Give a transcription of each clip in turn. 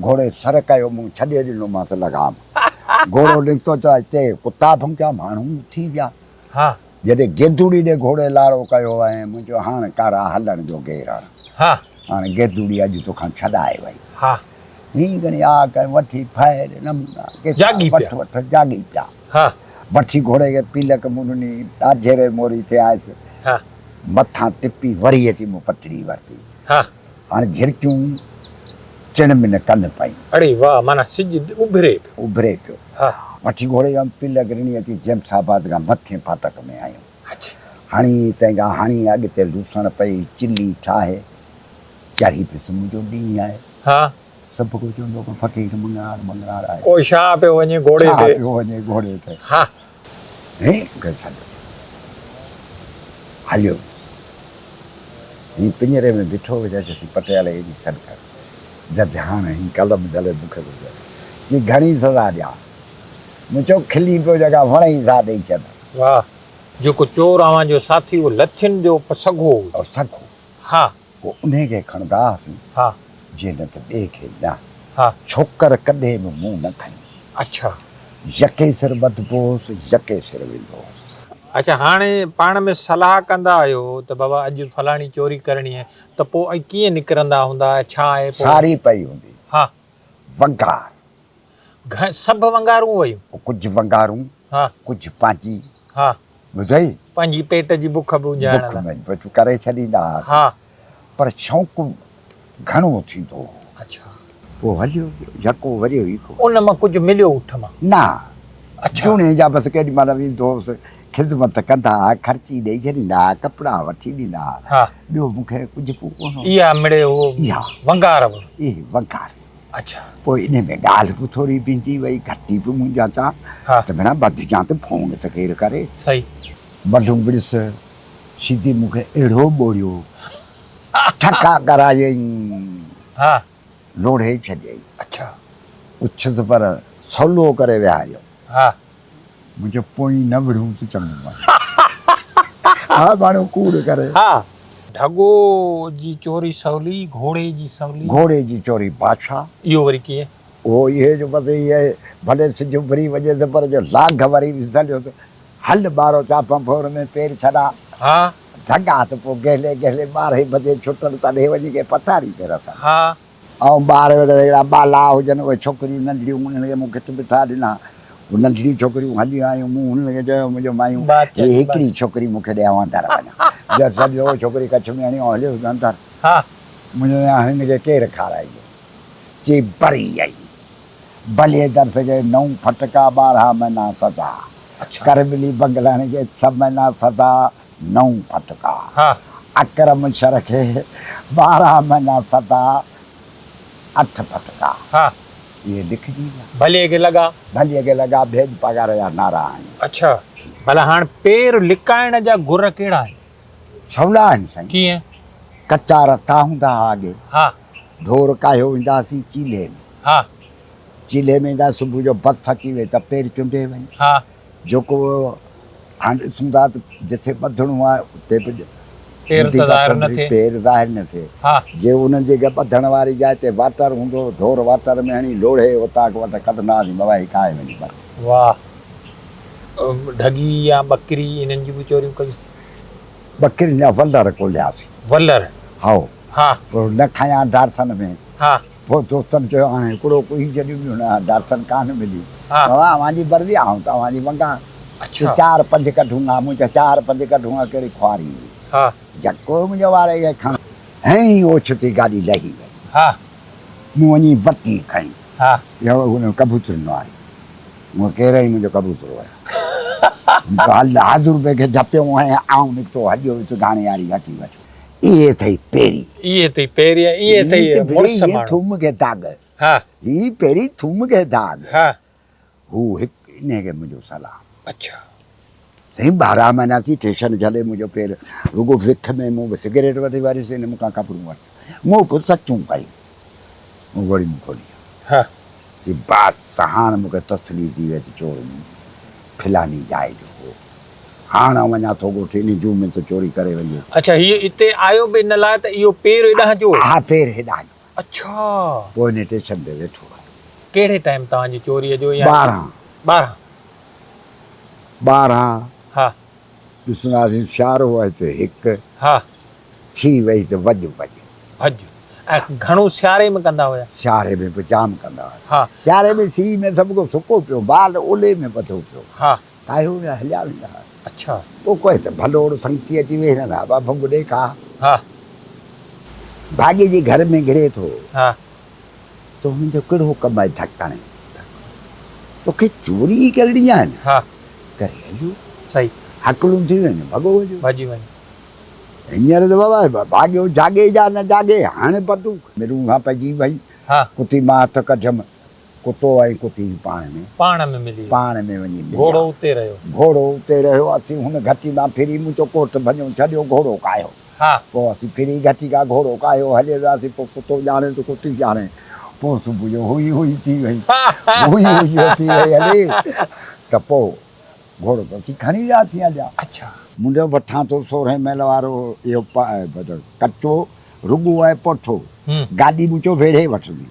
گهوڙي سر ڪيو، مون ڇڏي ڏنومانس لغام. گهوڙو نڪتو ته اتي ڪتا ڀونڪيا، ماڻهو اٿي ويا. ها. جڏهن گيدوڙي ڏي گهوڙي لاڙو ڪيو ۽ مون چيو هاڻ ڪارا هلڻ جو گير هڻ. ها. هاڻ گيدوڙي اڄ توکان ڇڏائي وئي. ها. هيئن کڻي آ ڪنهن وٺي ڦير نمونا قصا جاڳي پيا. وٺ وٺ جاڳي پيا. ها. وٺي گهوڙي کي پيلڪ مون ڏني، ڏاجهري موري تي آيس. ها. مٿان ٽپي وري اچي مون پٽڙي ورتي. ها. هاڻي جهرڪيون چڻ ۾ نه ڪن پيون. اڙي واهه معنيٰ سج اڀري پيو. اڀري پيو. ها. وٺي گهوڙي کان پلڪ رڻي اچي جيمس آباد کان مٿين ڦاٽڪ ۾ آيون. اڇا. هڻي تنهن کان هڻي اڳتي لوسڻ پئي چلي ٺاهي چڙهي پيس منهنجو ڏينهن آهي. ها. سڀ ڪو چوندو ڪو فقير مڱڻهار مڱڻهار آهي. ڪو شاهه پيو وڃي گهوڙي تي. شاهه پيو وڃي گهوڙي تي. ها. هي مون کي سڏ ڏنو. هليو ويس. هي پڃري ۾ بيٺو هو جج سين پٽيالي ايڏي سڏ ڪر. جج هاڻ هي قلم جهلي مون کي ٿو چوي. چي گهڻي سزا ڏيان. مون چيو کلي پيو جيڪا وڻئي سا ڏئي ڇڏ. واهه. جيڪو چور اوهان جو ساٿي اهو لٿين جو سگهو هجي. سگهو. ها. پوء انهي کي کڻندا هئاسين. ها. جي نه ته ٻئي کي نه. ها. ڇوڪر ڪڏهن به منهن نه کنيو. اڇا. يڪي سر ٻڌبو هوس، يڪي سر ويندو هوس. اڇا هاڻي پاڻ ۾ صلاح ڪندا آهيو ته بابا اڄ فلاڻي چوري ڪرڻي آهي ته پوء ۽ ڪيئن نڪرندا هوندا ڇا آهي پوء. ساري پئي هوندي. ها. ونگار. گهه سڀ ونگارون ويون. ڪجهه ونگارون. ها. ڪجهه پنهنجي. ها. ٻڌئي؟ پنهنجي پيٽ جي بک به اجهائڻ لاء. بک ۾ ڪري ڇڏيندا هئاسين. ها. پر شوق گهڻو ٿيندو هو. اڇا. پوء هليو ويو، يڪو وريو ئي ڪونه. ان مان ڪجهه مليو اٺ مان؟ نه. اڇا. جوڻيجا بس ڪيڏي مهل ويندو هوس، خدمت ڪندا ها، خرچي ڏيئي ڇڏيندا ها، ڪپڙا وٺي ڏيندا ها. ها. ٻيو مون کي ڪجهه به ڪونه هو. اها مڙئي اهو اها. ونگار به. اهي ونگار. اڇا. پوء انهي ۾ ڳالهه به ٿوري بيهجي وئي، گهٽي به منهنجا چا ها. ته ڀيڻا ٻڌجان ته فون ته ڪير ڪري. صحيح. ملهون وڙهيس، سيدي مون کي اهڙو ٻوڙيو، ٺڪا ڪرايائين، ها. لوڙهي ڇڏيائين. اڇا. اڇس پر سولو ڪري ويهاريو. ها. مون چيو پوئين نه وڙهون ته چڱو آهي. ها ماڻهو ڪوڙ ڪري. ها. ڍڳو جي چوري سولي، گهوڙي جي سولي. گهوڙي جي چوري بادشاهه. اهو وري ڪيئن؟ اهو اهي جو بس اهي ڀلي سج اڀري وڃي ته پر جو لاگهه وري وسليو ته هل ٻارو چاپان ڦور ۾ پير ڇڏا. ها. ڍڳا ته پوء گهلي گهلي ٻارهين بجي ڇٽن تڏهن وڃي ڪنهن پتاري تي رسن. ها. ۽ ٻار ويٺا هڪڙا ٻالا هجن اهي ڇوڪريون ننڍڙيون انهن کي مون کت بٺا ڏنا. هو ننڍڙيون ڇوڪريون هليون آيون مون هنن کي چيو منهنجو مايون هي هڪڙي ڇوڪري مون کي ڏي آئون اندر وڃان. جڏهن سڄو ڇوڪري ڪڇ ۾ هڻي آئون هليو اندر. ها. منهنجو هن کي ڪير کارائيندو. چي بري آئي. بلي درس کي نو ڦٽڪا 12 مهينا سزا. ڪربلي بنگلاڻي کي ڇهه مهينا سزا نو ڦٽڪا. اڪرم شر کي 12 مهينا سزا اٺ ڦٽڪا. اهي لکجي ويا. ڀلي کي لڳا. ڀلي کي لڳا ڀيڄ پگهار جا نعرا هنيا. اڇا. ڀلا هاڻ پير لڪائڻ جا گر ڪهڙا آهن؟ سولا آهن سائين. ڪيئن؟ ڪچا رستا هوندا ها اڳي. ها. ڍور ڪاهيو ويندا هئاسين چيلهي ۾. ها. چيلهي ۾ ايندا صبح جو بس اچي وئي ته پير چونڊي وئي. ها. جيڪو هاڻ ڏسون ٿا ته جٿي ٻڌڻو آهي اتي به پير ته ظاهر نه ٿئي. پير ظاهر نه ٿئي. ها. جي انهن جي ٻڌڻ واري جاء تي واٽر هوندو هو ڍور واٽر ۾ هڻي لوڙهي اوطاق وٽ ڪڍندا هئاسين بابا هي ڪاهي وڃي ٻڌ. واهه. ڍڳي يا ٻڪري انهن جون به چوريون ڪيون؟ ٻڪرين جا ولر ڪولياسين. ولر؟ هائو. ها. پوء نه کنيا ڊارسن ۾. ها. پوء دوستن چيو هاڻي هڪڙو ڪوهي ڇڏيون ٻيون نه ڊارسن ڪانه ملي. ها. بابا اوهان جي مرضي آئون ته اوهان جي ونگان. اڇا. چار پنج ڪڍون ها. مون چيو چار پنج ڪڍون ها ڪهڙي خواري هئي. ها. جڪو منهنجو واري کي کڻ. هنئين اوچتي گاڏي لهي وئي. ها. مون وڃي وٽي کنئي. ها. اهو ڪبوترن واري. مون ڪير آهين منهنجو ڪبوتر آهي. هل حاضر روپي کي جهپيو ۽ آئون نڪتو هليو ويس گهاڻي واري گهٽي وٽ. اهي اٿئي پيري. اهي اٿئي پيري ۽ اهي اٿئي مڙس ماڻهو. ٿوم کي داغ. ها. هي پيري ٿوم کي داغ. ها. هو هڪ انهي کي منهنجو سلام. اڇا. سائين 12 مهينا ٿي ٽيشن جهلي منهنجو پير رڳو وک ۾ مون به سگريٽ وٺي واريس هن مون کان خبرون ورتيون. مون به سچون ڪيون. مون گهوڙي مون کولي. ها. چي بس هاڻ مون کي تسلي ٿي وئي ته چور مون فلاني جاء جو هو. هاڻ آئون وڃان ٿو ڳوٺ انهي جوء ۾ ٿو چوري ڪري وڃي. اڇا هيء اتي آيو به ان لاء ته اهو پير هيڏانهن جو هو. ها پير هيڏانهن جو. اڇا. پوء هن ٽيشن تي ويٺو آهي. ڪهڙي ٽائيم توهان جي چوريء جو يا. 12. 12. 12. ها. ڏسنداسين سيارو آهي ته هڪ. ها. ٿي وئي ته وڄ ڀڄ. ڀڄ. ۽ گهڻو سياري ۾ ڪندا هيا؟ سياري ۾ به جام ڪندا هيا. ها. سياري ۾ سيء ۾ سڀ ڪو سڪو پيو، بال اولي ۾ ٻڌو پيو. ها. ڪاهيو ويا هليا ويندا هيا. اڇا. پوء ڪوئي ته ڀلوڙ سنگتي اچي ويهي رهندا هئا، ڀنگ ڏي کاء. ها. ڀاڳي جي گهر ۾ گهڙي ٿو. ها. ته هن جو ڪهڙو ڪم آهي ڌڪ هڻي. توکي چوري ئي ڪرڻي آهي نه. ها. ڪري هليو. صحيح. هڪلون ٿي وڃ ڀڳو وڃو. ڀڄي وڃ. هينئر ته بابا ڀاڳيو جاڳي يا نه جاڳي هڻ بندوق. مرون کان پئجي وئي. ها. ڪتي مان هٿ ڪڍيم. ڪتو ۽ ڪتي پاڻ ۾. پاڻ ۾ ملي ويا. پاڻ ۾ وڃي مليا. گهوڙو اتي رهيو. گهوڙو اتي رهيو. اسين هن گهٽي مان ڦري منهنجو ڪوٽ ڀڃيو ڇڏيو گهوڙو ڪاهيو. ها. پوء اسين ڦري گهٽي کان گهوڙو ڪاهيو هلي وياسين. پوء ڪتو ڄاڻي ته ڪتي ڄاڻي. پوء صبح جو هئي هئي ٿي وئي. هئي هئي جو ٿي وئي هلي ته پوء گهوڙو ته اسين کڻي وياسين هليا. اڇا. منهنجو وٺان ٿو سورهين ميل وارو اهو ڪچو رڳو ۽ پوٺو گاڏي مون چيو ويڙهي وٺندي.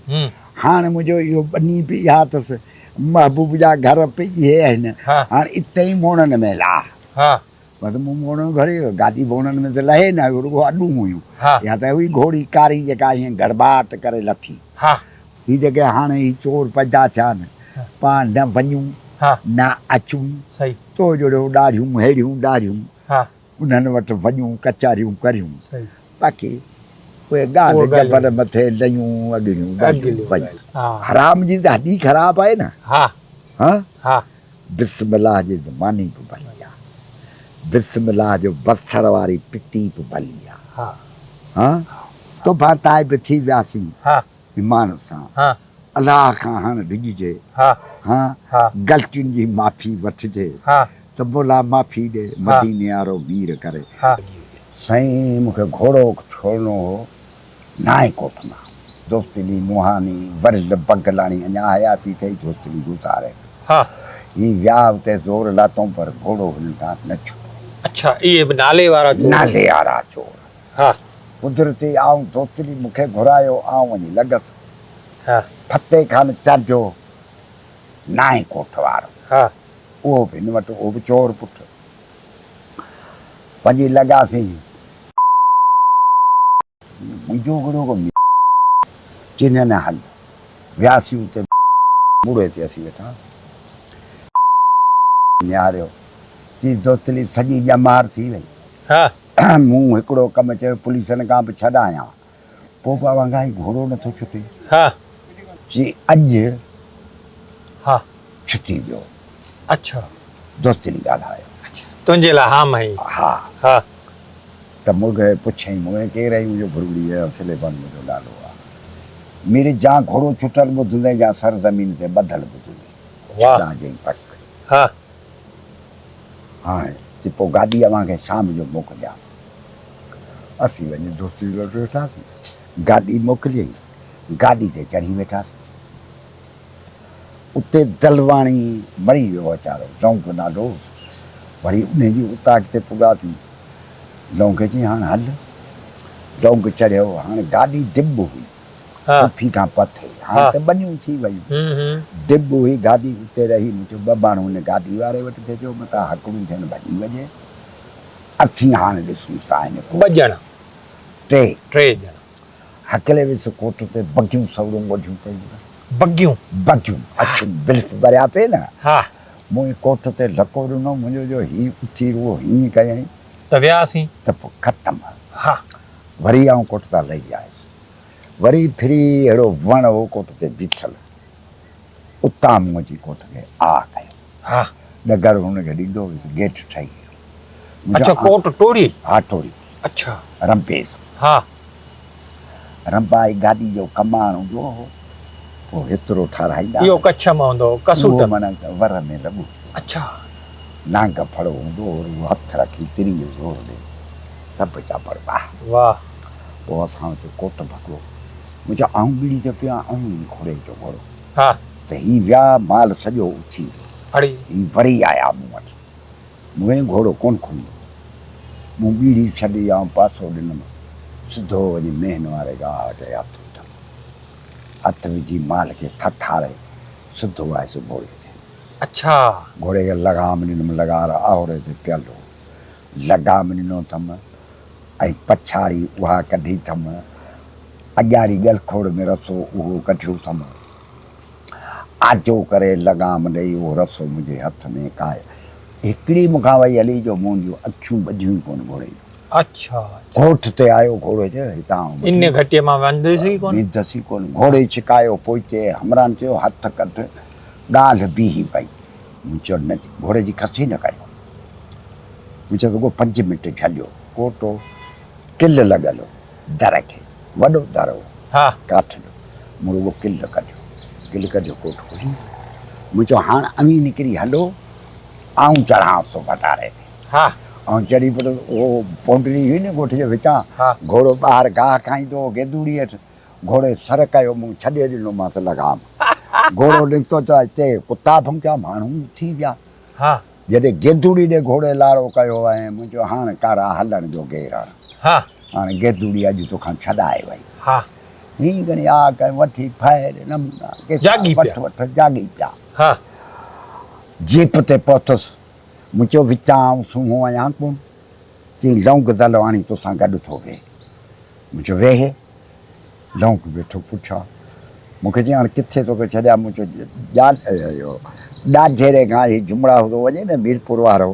هاڻ منهنجو اهو ٻني به اها اٿس، محبوب جا گهر به اهي آهن، هاڻ اتي ئي موڻن ۾ لاهه. بس مون موڻو گهڙي گاڏي موڻن ۾ ته لهي نه، اهو رڳو اڏون هيون. اها ته هئي گهوڙي ڪاري جيڪا ائين گڙٻاٽ ڪري لٿي. هي جيڪي هاڻ هي چور پيدا ٿيا آهن، پاڻ نه وڃون نه اچون، تو جهڙيون ڏاڙهيون ههڙيون ڏاڙهيون. انهن وٽ وڃون ڪچهريون ڪريون باقي اهي ڳالهه جبل مٿي ليون اڳڙيون ڳالهيون ويون. حرام جي ته هڏي خراب آهي نه. ها بسم الله جي ته ماني به ڀلي آ. بسم الله جو بصر واري پتي به ڀلي آ. ها توبه تائب ٿي وياسين ايمان سان. الله کان هاڻ ڊڄجي. ها غلطين جي معافي وٺجي. ته مولا معافي ڏي مديني وارو مير ڪري. سائين مون کي گهوڙو ڇوڙڻو هو نائين ڪوٽ مان. دوستلي موهاني ورل بگلاڻي اڃا حياتي اٿئي دوستلي گذاري ويو. هي ويا اتي زور لاتئون پر گهوڙو هنن کان نه ڇٽو. اڇا اهي به نالي وارا چور. نالي وارا چور. قدرتي آئون دوستلي مون کي گهرايو آئون وڃي لڳس. فتح خان چانڊيو نائين ڪوٽ وارو. اهو به هن وٽ اهو به چور پٽ. وڃي لڳاسين. منهنجو ڪهڙو ڪم. چي نه نه هل. وياسين اتي مڙهي تي اسين ويٺا هئاسين. نهاريو. چي دوستلي سڄي ڄمار ٿي وئي. مون هڪڙو ڪم چيو پوليسن کان به ڇڏايان. پوء به اوهان کان هي گهوڙو نٿو ڇٽي. چي اڄ ڇٽي ويو. اڇا. دوستن ڳالهايو. اڇا تنهنجي لاء ها مئي. ها. ها. ته مون کي پڇيائين مون کي ڪير آهين؟ منهنجو ڀرڳڙي آهيان سليمان منهنجو نالو آهي. مير جان گهوڙو ڇٽل ٻڌندين يا سر زمين تي ٻڌل ٻڌندين. واهه. ڇڏان جئين پڪ. ها. هاڻي چي پوء گاڏي اوهان کي شام جو موڪليان. اسين وڃي دوستي وٽ ويٺاسين. گاڏي موڪليائين. گاڏي تي چڙهي ويٺاسين. اتي دلواڻي مري ويو ويچارو، لونگ نالو هوس. وري انهي جي اوطاق تي پڳاسين. لونگ کي چيائين هاڻ هل. لونگ چڙهيو. هاڻ گاڏي ڊٻ هئي. صوفي کان پٿي. هاڻ ته ٻنيون ٿي ويون. ڊٻ هئي گاڏي اتي رهي. مون چيو ٻه ماڻهو هن گاڏي واري وٽ ڀيجو متان هڪڙون ٿين ڀڄي وڃي. اسين هاڻ ڏسون ٿا هن ڪوٽ. ٻه ڄڻا. ٽي. ٽي ڄڻا. هڪلي ويس ڪوٽ تي بگيون سوڙون ڳوڍيون پيون. بگيون. بگيون اکيون بلف ڀريا پئي نه. ها. مون ڪوٽ تي ڌڪو ڏنو منهنجو جو هي اٿي رڳو هيئن ڪيائين. ته وياسين. ته پوء ختم. ها. وري آئون ڪوٽ تان لهي آيس. وري ڦري اهڙو وڻ هو ڪوٽ تي بيٺل. اتان مون اچي ڪوٽ کي آ ڪيو. ها. ڏگر هن کي ڏيندو هيس گيٽ ٺهي ويو. اڇا ڪوٽ ٽوڙي. ها ٽوڙي. اڇا. رنپيس. ها. رنپا هي گاڏي جو ڪمان هوندو هو. پوء هيترو ٺهرائيندا اهو ڪڇ مان هوندو هو ڪسوٽ. اهو معنيٰ ور ۾ لڳو. اڇا. نانگ ڦڙو هوندو هو رڳو هٿ رکي تري جو زور ڏي سڀ چاپڙ باهه. واهه. پوء اسان اتي ڪوٽ ڀڳو. مون چيو آئون ٻيڙي ته پيان آئون ئي گهوڙي جو گهوڙو. ها. ته هي ويا مال سڄو اٿي ويو. اڙي. هي وري آيا مون وٽ. مون چيو گهوڙو ڪونه کڻندو. مون ٻيڙي ڇڏي آئون پاسو ڏنم. سڌو وڃي مينهن واري گاهه وٽ هٿ وڌم. هٿ وجهي مال کي ٿٿاري سڌو آيس گهوڙي تي. اڇا. گهوڙي کي لغام ڏنم، لغار آهوري تي پيل هو. لغام ڏنو اٿم ۽ پڇاڙي اها ڪڍي اٿم. اڳياري ڳلکوڙ ۾ رسو اهو ڪڍيو اٿم. آجو ڪري لغام ڏئي اهو رسو منهنجي هٿ ۾ ڪائي هڪڙي مون کان وئي هلي جو منهنجون اکيون ٻڌيون ئي ڪونه گهوڙي جون. اڇا. ڳوٺ تي آيو گهوڙو چيو هتان آئون ان گهٽيء مان ويندس ئي ڪونه. ويندس ئي ڪونه. گهوڙي ڇڪايو پوئتي همراهن چيو هٿ ڪڍ ڳالهه بيهي پئي. مون چيو نه گهوڙي جي کسي نه ڪريو. مون چيو رڳو پنج منٽ جهليو. ڪوٽو ڪل لڳل هو در کي وڏو در هو ڪاٺ جو. مون رڳو ڪل ڪڍيو. ڪل ڪڍيو ڪوٽ کلي ويو. مون چيو هاڻ اوهين نڪري هلو آئون چڙهانس ٿو ڀٽاري تي. آئون چڙهي پيس. اهو پونڊري هئي نه ڳوٺ جي وچان. گهوڙو ٻاهر گاهه کائيندو هو گيدوڙي هيٺ. گهوڙي سر ڪيو، مون ڇڏي ڏنومانس لغام. گهوڙو نڪتو ته اتي ڪتا ڀونڪيا، ماڻهو اٿي ويا. جڏهن گيدوڙي ڏي گهوڙي لاڙو ڪيو ۽ مون چيو هاڻ ڪارا هلڻ جو گير هڻ. هاڻ گيدوڙي اڄ توکان ڇڏائي وئي. هيئن کڻي آ ڪنهن وٺي ڦير نمونا قصا وٺ وٺ جاڳي پيا. جيپ تي پهتس. مون چيو وچان آئون سونهون آهيان ڪونه. چيائين لونگ دلواڻي توسان گڏ ٿو ويهي. مون چيو ويهي. لونگ ويٺو پڇا. مون کي چيائين هاڻ ڪٿي توکي ڇڏيان؟ مون چيو ڏاجهري کان هي جمڙائو ٿو وڃي نه ميرپور وارو.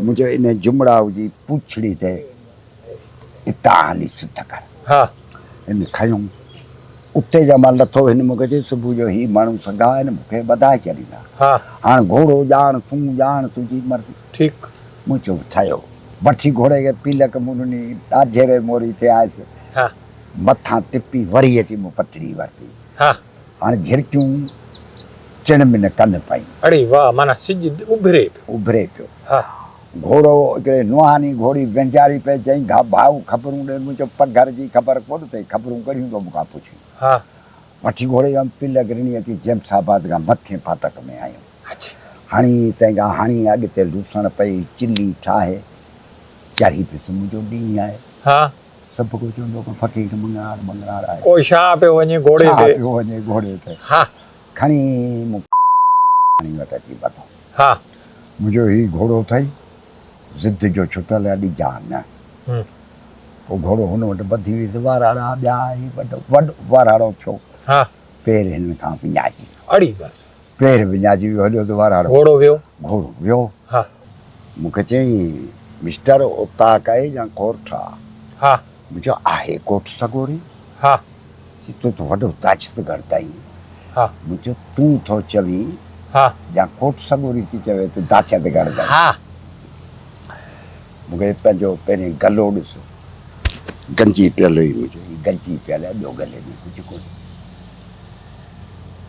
مون چيو انهي جمڙائو جي پوڇڙي تي اتان هلي سڌ ڪر. هن کنيو. اتي جا مان لٿو هن مون کي چيو صبح جو هي ماڻهو سگها آهن مون کي ٻڌائي ڇڏيندا. هاڻ گهوڙو ڄاڻ تون ڄاڻ تنهنجي مرضي. ٺيڪ. مون چيو ٺهيو. وٺي گهوڙي کي پيلڪ مون ڏني، ڏاجهري موري تي آيس. مٿان ٽپي وري اچي مون پٽڙي ورتي. هاڻي جهرڪيون چڻ ۾ نه ڪن پيون. اڙي واهه معنيٰ سج اڀري پيو. اڀري پيو. گهوڙو هڪڙي نوحاني گهوڙي وهنجاري پئي چيائين گها ڀائو خبرون ڏي. مون چيو پگهر جي خبر ڪونه اٿئي خبرون ڪهڙيون ٿو مون کان پڇين. وٺي گهوڙي کان پيلڪ ڏني اچي جيمس آباد کان مٿين ڦاٽڪ ۾ آيم. هڻي تنهن کان هڻي اڳتي لوسڻ پئي چلي ٺاهي چڙهي پيس منهنجو ڏينهن آهي. سڀ ڪو چوندو ڪو فقير مڱڻهار مڱڻهار آهي. ڪو شاهه پيو وڃي گهوڙي تي. شاهه پيو وڃي گهوڙي تي. کڻي مون کڻي وٽ اچي ٻڌو. منهنجو هي گهوڙو اٿئي ضد جو ڇٽل آهي ڏجان نه. پوء گهوڙو هن وٽ ٻڌي ويس واراڙا ٻيا هي وڏو وڏو واراڙو ٿيو. پير هن کان وڃائجي ويو. اڙي بس. پير وڃائجي ويو هليو ته واراڙو. گهوڙو ويو. گهوڙو ويو. مون کي چيائين مسٽر اوطاق آهي يا ڪورٽ آ؟ مون چيو آهي ڪورٽ سڳوري. چي تون ته وڏو دهشتگرد آهين. مون چيو تون ٿو چوين يا ڪورٽ سڳوري ٿي چوي ته دهشتگرد آهين. مون کي پنهنجو پهرين گلو ڏس گنجي پيل هئي. مون چيو هي گنجي پيل آهي ٻيو گلي ۾ ڪجهه ڪونهي.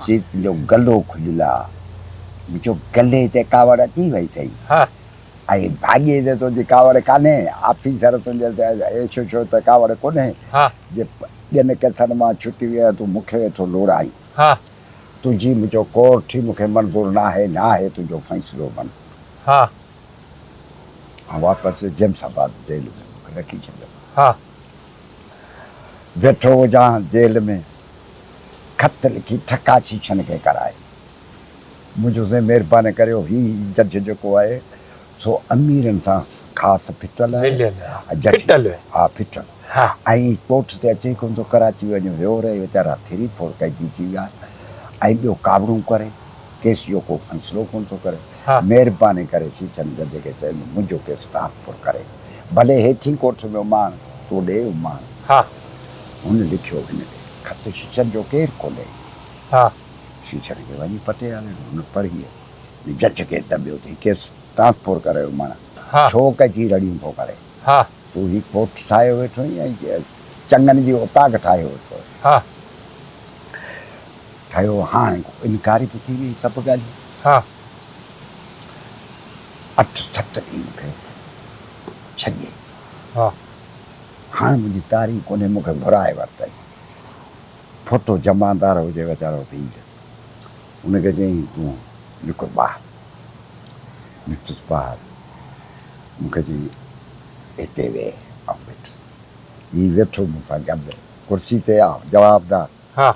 چي تنهنجو گلو کليل آ. مون چيو گلي تي ڪاوڙ اچي وئي اٿئي ۽ ڀاڳيي تي تنهنجي ڪاوڙ ڪانهي، آفيسر تنهنجي تي ايڇ ايڇ او تي ڪاوڙ ڪونهي، جي ٻين ڪيسن مان ڇٽي ويو آهيان تون مون کي ويٺو لوڙائين. تنهنجي مون چيو ڪورٽ ئي مون کي منظور ناهي، ناهي تنهنجو فيصلو منظور. آئون واپس جيمس آباد جيل ۾ مون کي رکي ڇڏيو. ويٺو هجان جيل ۾، خط لکي ٺڪا شيشن کي ڪرائي. منهنجو سائين مهرباني ڪريو هي جج جيڪو آهي سو اميرن سان خاص ڦٽل آهي. مليل ڦٽل ها ڦٽل ۽ ڪورٽ تي اچي ئي ڪونه ٿو ڪراچي وڃي ويو رهي ويچارا ٿري فور قيدي ٿي ويا ۽ ٻيو ڪاوڙون ڪري ڪيس جو ڪو فيصلو ڪونه ٿو ڪري مهرباني ڪري شيشن جج کي چئي منهنجو ڪيس ٽرانسفر ڪري ڀلي هيٺين ڪورٽ ۾ اماڻ تو ڏي اماڻ هن لکيو هن ڏي خط شيشن جو ڪير کولي. شيشن کي وڃي پٽيالي ۾ هن پڙهي جج کي دٻيو ته هي ڪيس ٽرانسفر ڪرايو معنيٰ ڇو ڪجي رڙيون ٿو ڪري تون هي ڪورٽ ٺاهيو ويٺو آهين ۽ چڱن جي اوطاق ٺاهيو ويٺو آهين. ٺهيو هاڻ انڪاري به ٿي وئي سڀ ڳالهيون. اٺ ست ڏينهن مون کي ڇڏيائين. هاڻ منهنجي تاريخ ڪونهي مون کي گهرائي ورتائين. ڦوٽو جمعدار هجي ويچارو وير. هن کي چيائين تون نڪر ٻاهر. نڪتس ٻاهر. مون کي چيائين هتي ويهه. آئون ويٺس. هي ويٺو مون سان گڏ ڪرسي تي آ جوابدار. ها.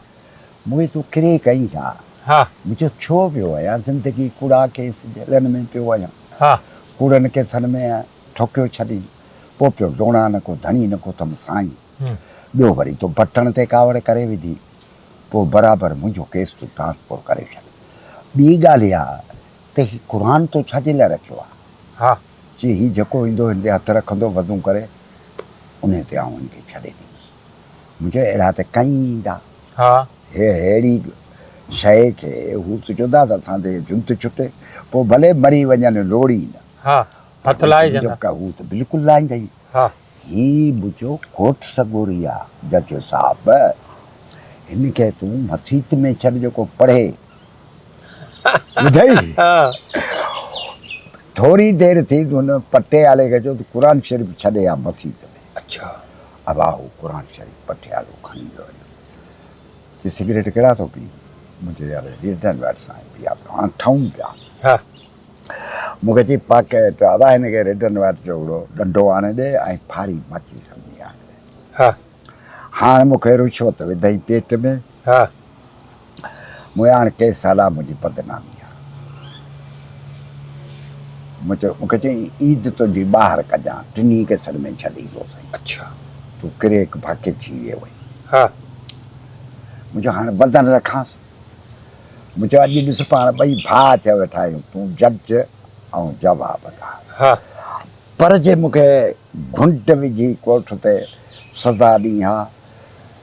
مون کي تون ڪري ڪئين ڇا؟ ها. مون چيو ڇو پيو آهيان، زندگي ڪوڙا ڪيس جيلن ۾ پيو آهيان. ها. ڪوڙن ڪيسن ۾ ٺوڪيو ڇڏين، پوء پيو ڊوڙان نه ڪو ڌڻي نه ڪو ٿم سائين. ٻيو وري تو بٽڻ تي ڪاوڙ ڪري وڌي، پوء برابر منهنجو ڪيس تون ٽرانسفر ڪري ڇڏ. ٻي ڳالهه اها ته هي قرآن تو ڇا جي لاء رکيو آهي؟ ها. چي هي جيڪو ايندو هن تي هٿ رکندو وضو ڪري، انهي تي آئون هن کي ڇڏي ڏيندس. مون چيو اهڙا ته ڪئين ايندا. ها. هي ههڙي شيء کي هو ته چوندا ته اسان تي جنت ڇٽي، پوء ڀلي مري وڃن لوڙي نه. ها. هٿ لائجن. هو ته بلڪل لائيندئي. ها. هي منهنجو ڪوٽ سڳوري آ جج صاحب، هن کي تون مسيت ۾ ڇڏ جيڪو پڙهي. ٻڌئي؟ ها. ٿوري دير ٿي ته هن پٽيالي کي چيو ته قرآن شريف ڇڏي آ مسيت ۾. اڇا. ابا هو قرآن شريف پٽيالو کڻي ويو هليو. چي سگريٽ ڪهڙا ٿو پي؟ مون چيو يار ريڊ اينڊ وائيٽ سان پيا پيو هاڻ ٺهون پيا. ها. مون کي چي پاڪيٽ ابا هن کي ريڊ اينڊ وائيٽ جو هڪڙو ڏنڊو آڻي ڏي ۽ ڦاري ماچيس سمجهي آڻي ڏي. ها. هاڻ مون کي رشوت وڌئي پيٽ ۾. ها. مون هاڻ ڪيس هلا منهنجي بدنامي آ. مون چيو مون کي چيائين عيد تنهنجي ٻاهر ڪجان ٽنهي ڪيسن ۾ ڇڏيندوسين. اڇا. تون ڪريڪ ڀاڪي ٿي ويو آهين. ها. مون چيو هاڻ وزن رکانس. مون چيو اڄ ڏس پاڻ ٻئي ڀاء ٿيا ويٺا آهيون تون جج آئون جوابدار. ها. پر جي مون کي گهنڊ وجهي ڪورٽ تي سزا ڏين ها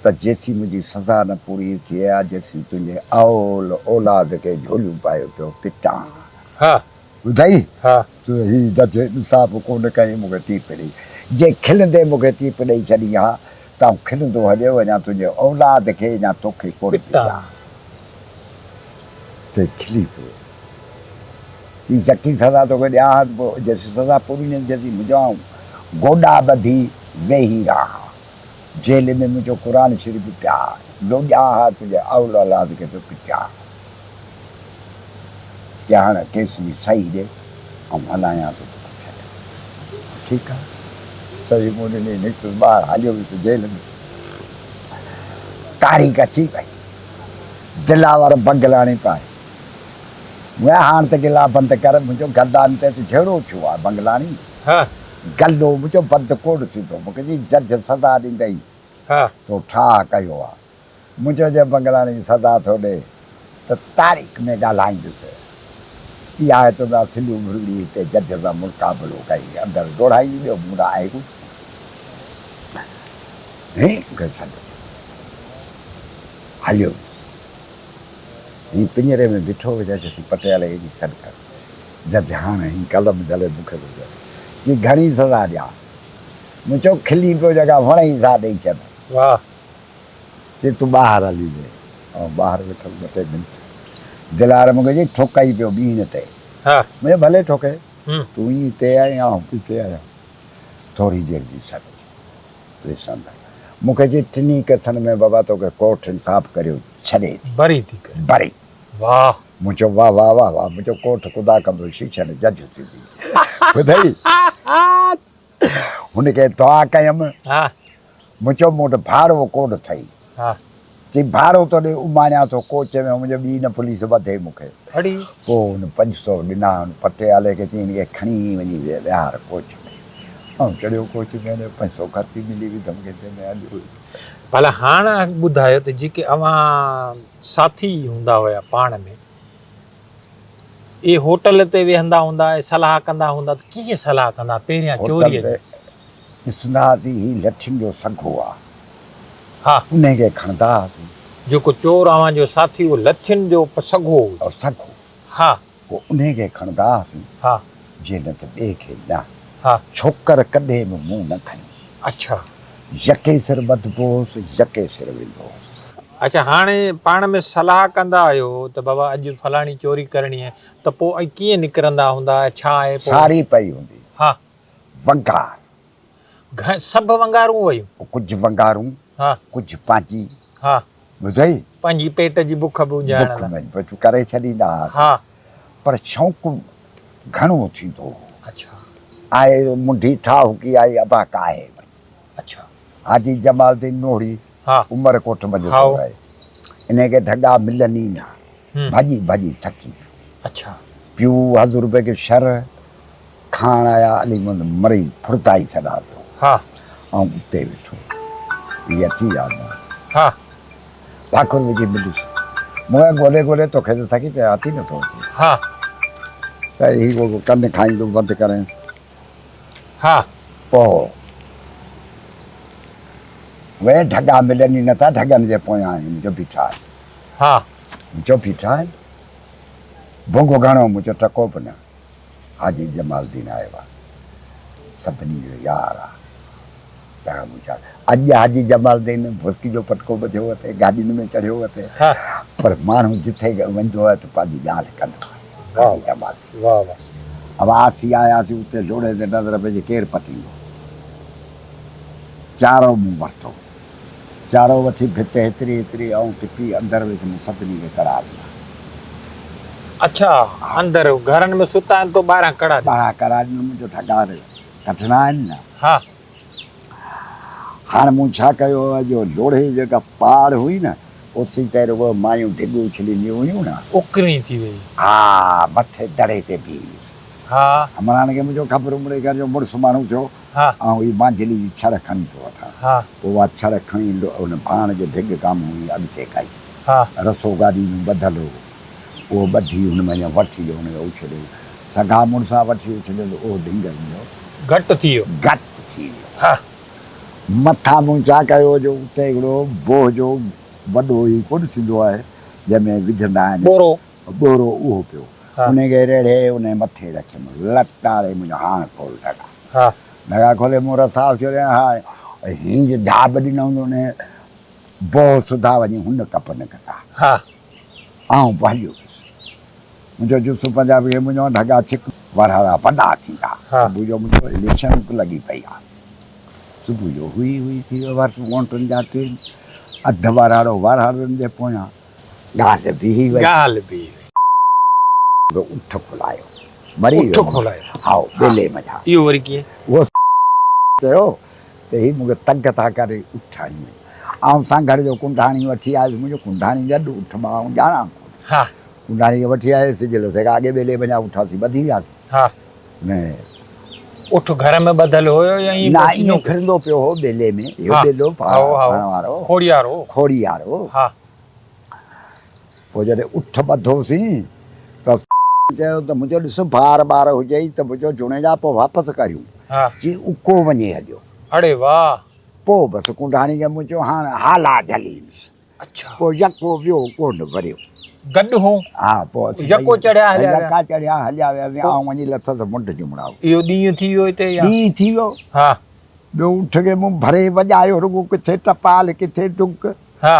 ته جيسين منهنجي سزا نه پوري ٿئي ها جيسين تنهنجي اول اولاد کي جهوليون پايو پيو پٽان ها. ها. ٻڌئي؟ ها. تو هي جج انصاف ڪونه ڪيائين مون کي ٽيپ ڏئي. جي کلندي مون کي ٽيپ ڏئي ڇڏين ها ته آئون کلندو هليو وڃان تنهنجي اولاد کي يا توکي ڪونه پٽان. پٽان. تي کلي پيو. چي جڪي سزا توکي ڏيان ها ته پوء جيسين سزا پوري نه ٿيندي منهنجو آئون گوڏا ٻڌي ويهي رهان ها. جيل ۾ منهنجو قرآن شريف پيا لوڏيان ها تنهنجي اول اولاد کي پيو پٽيان ها. چي هاڻ ڪيس جي صحيح ڏي آئون هلايان ٿو توکي ڇڏ. ٺيڪ آ. صحيح مون ڏني نڪتس ٻاهر هليو ويس جيل ۾. تاريخ اچي وئي. دلاور بنگلاڻي پائي. مون هاڻ ته گلا بند ڪر، منهنجو گردان تي ته جهيڙو ٿيو آهي بنگلاڻي. ها. گلو منهنجو بند ڪونه ٿيندو، مون کي جي جج سزا ڏيندئي. ها. تو ٺاهه ڪيو آهي. منهنجو جي بنگلاڻي سزا ٿو ڏي ته تاريخ ۾ ڳالهائيندس. اها آهي تنهنجا سلو ڀرڳڙي هتي جج سان مقابلو ڪئي اندر ڊوڙائيندي ٻيو مون ڏانهن آهي ڪونه. هي مون کي سڏ ٿيو. هليو ويس. هي پڃري ۾ بيٺو هو جج سين پٽيالي کي جي سڏ ڪر. جج هاڻ هي قلم جهلي مون کي ٿو چوي جي گهڻي سزا ڏيان. مون چيو کلي پيو جيڪا وڻئي سا ڏئي ڇڏ. واهه. چي تون ٻاهر هلي ويهه. آئون ٻاهر ويٺس ٻه ٽي منٽ. دلار مون کي چئي ٺوڪئي پيو ٻيڻ تي. ها. مون چيو ڀلي ٺوڪي. هم. تون ئي هتي آهين آئون به هتي آهيان. ٿوري دير جي سڏ ٿي. ويس اندر. مون کي چئي ٽنهي ڪيسن ۾ بابا توکي ڪورٽ انصاف ڪريو ڇڏي ٿي. بري ٿي ڪري. بري. واهه. مون چيو واهه واهه واهه واهه. مون چيو ڪورٽ خدا ڪندو شيشن جج ٿيندي. ٻڌئي. هن کي دعا ڪيم. ها. مون چيو مون وٽ ڀاڙو ڪونه اٿئي. ها. چئي ڀاڙو تو ڏي اماڻيان ٿو ڪوچ ۾. مون چيو ٻي نه پوليس ٻڌي مون کي. اڙي. پوء هن 500 ڏنا هن پٽيالي کي چيائين هن کي کڻي وڃي ويهار ڪوچ ۾. آئون چڙهيو ڪوچ ۾ هن 500 خرچي ملي وڌم کيسي ۾ هليو ويس. ڀلا هاڻ ٻڌايو ته جيڪي اوهان ساٿي هوندا هيا پاڻ ۾ اهي هوٽل تي ويهندا هوندا ۽ صلاح ڪندا هوندا ته ڪيئن صلاح ڪندا پهريان هوٽل چوريء تي جي؟ ڏسندا هئاسين هي لٺين جو سگهو آ. ها. انهي کي کڻندا هئاسين. جيڪو چور اوهان جو ساٿي اهو لٺين جو سگهو هجي. سگهو. ها. پوء انهي کي کڻندا هئاسين. ها. جي نه ته ٻئي کي نه. ها. ڇوڪر ڪڏهن به منهن نه کنيو. اڇا. يڪي سر ٻڌبو هوس، يڪي سر ويندو هوس. اڇا هاڻي پاڻ ۾ صلاح ڪندا آهيو ته بابا اڄ فلاڻي چوري ڪرڻي آهي ته پوء ۽ ڪيئن نڪرندا هوندا ۽ ڇا آهي پوء. ساري پئي هوندي. ها. ونگار. گهه سڀ ونگارون ويون. ڪجهه ونگارون. ها. ڪجهه پنهنجي. ها. ٻڌئي؟ پنهنجي پيٽ جي بک به اجهائڻ بک لاء. ۾ بچ ڪري ڇڏيندا هئاسين. ها. پر شوق گهڻو ٿيندو هو. اڇا. آء منڍي ٺاهوڪي آئي ابا ڪاهي وڃ. اڇا. حاجي جمال الدين نوحڙي ها. عمر ڪوٽ منجهه ٿو هائو. رهي. انهي کي ڍڳا ملن ئي نه. ڀڄي ڀڄي ٿڪي پيو. اڇا. پيو حضور بيگ شھر کاڻ آيا علي محمد مري ڦڙتائي سڏا پيو. ها. آئون اتي ويٺو. هي اچي ويا مون وٽ. ها. ڀاڪر وجهي مليس. مون کي ڳولي ڳولي توکي ته ٿڪي پيو هٿ ئي نٿو اچي. ها. ته هي ڪو ڪن کائيندو بند ڪرينس. ها. پوء وي ڍڳا ملن ئي نٿا ڍڳن جي پويان آهن منهنجو بيٺا آهن. ها. منهنجو بيٺا آهن. ڀونگ گهڻو منهنجو ٽڪو به نه. حاجي جمال الدين آيو آ. سڀني جو يار آ. ڏاڍا منهنجا. اڄ حاجي جمال الدين ڀوسڪي جو پٽڪو ٻڌيو اٿئي، گاڏين ۾ چڙهيو اٿئي. ها. پر ماڻهو جٿي وڃندو آهي ته پنهنجي ڳالهه ڪندو آهي. واهه حاجي جمال. واهه واهه. اسين آياسين اتي لوڙهي تي نظر پئجي ڪير پٽيندو. چارو مون ورتو. چارو وٺي ڀت هيتري هيتري آئون ٽپي اندر ويس مون سڀني کي ڪڙا ڏنا. اڇا اندر گهرن ۾ ستا آهن تو ٻاهران ڪڙا ڏنا. ٻاهران ڪڙا ڏنا منهنجو ڍڳا ڪڍڻا آهن نه. ها. هاڻ مون ڇا ڪيو جو لوڙهي جي جيڪا پاڙ هئي نه اوسي تي رڳو مايون ڍڳ اڇلينديون هيون نه. اڪري ٿي وئي. ها مٿي دڙي تي بيهي ويس. ها. همراهن کي منهنجو خبر مڙئي گهر جو مڙس ماڻهو ٿيو. ها. آئون هي مانجهلي جي ڇڙ کڻي ٿو وٺان. ها. پوء اها ڇڙ کڻي ان ڀاڻ جي ڍڳ ڪامون هئي اڳتي ڪئي. ها. رسو گاڏي ۾ ٻڌل هو. اهو ٻڌي هن منجهان وٺي جو هن کي اڇليو. سگها مڙسان وٺي اڇليو ته اهو ڍنگ منهنجو. گهٽ ٿي ويو. گهٽ ٿي ويو. ها. مٿان مون ڇا ڪيو جو اتي هڪڙو بوهه جو وڏو هي ڪونه ٿيندو آهي جنهن ۾ وجهندا آهن. ٻورو. ٻورو اهو پيو. انهي کي ريڙهي انهي مٿي رکيم. لتاڙي منهنجو هاڻ کول ڍڳا. ڍڳا کولي مون رسا اڇليا ها هينج ڌاٻ ڏنائون ته انهي بوهه سڌا وڃي هن ڪپ نڪتا. آئون به هليو ويس. منهنجو جسو پنجابي کي منهنجو ڍڳا ڇڪ ورهاڙا وڏا ٿيندا. صبح جو منهنجو اليڪشن لڳي پئي آ. صبح جو هئي هئي ٿي ويو ووٽن جا ٽيم. اڌ ورهاڙو ورهاڙن جي پويان. ڳالهه بيهي وئي. ڳالهه بيهي وئي. به اٺ کلايو. مري ويو. اٺ کلايو. هائو، ٻيلي منجهان. اهو وري ڪيئن؟ اهو چيو ته هي مون کي تنگ ٿا ڪري، اٺ هڻي وڃ. آئون سانگهڙ جو ڪنڊاڻي وٺي آيس. منهنجو ڪنڊاڻي گڏ اٺ مان آئون ڄاڻان ڪونه. ها. ڪنڊاڻي کي وٺي آيس، سج لٿي کان اڳي ٻيلي منجهان اٺ اسين ٻڌي وياسين. ها. اٺ گهر ۾ ٻڌل هيو يا ائين نه ائين ڦرندو پيو هو ٻيلي ۾. اهو ٻيلو پاڻ وارو. کوڙيارو. کوڙيارو. ها. پوء جڏهن اٺ ٻڌوسين ته چيو ته منهنجو ڏس بار ٻار هجئي ته منهنجو جوڻيجا پوء واپس ڪريون. چي اڪو وڃي هليو. اڙي واهه. پوء بس ڪنڊاڻي کي مون چيو هاڻ هالا جهلينس. اڇا. پوء يڪو ويو ڪونه وريو. گڏ هون. ها پوء اسين يڪو چڙهيا هليا ويا. يڪا چڙهيا هليا وياسين. آئون وڃي لٿس منڍ جمڙائو. اهو ڏينهن ٿي ويو هتي يا؟ ڏينهن ٿي ويو. ها. ٻيو اٺ کي مون ڀري وڄايو رڳو ڪٿي ٽپال ڪٿي ڊڪ. ها.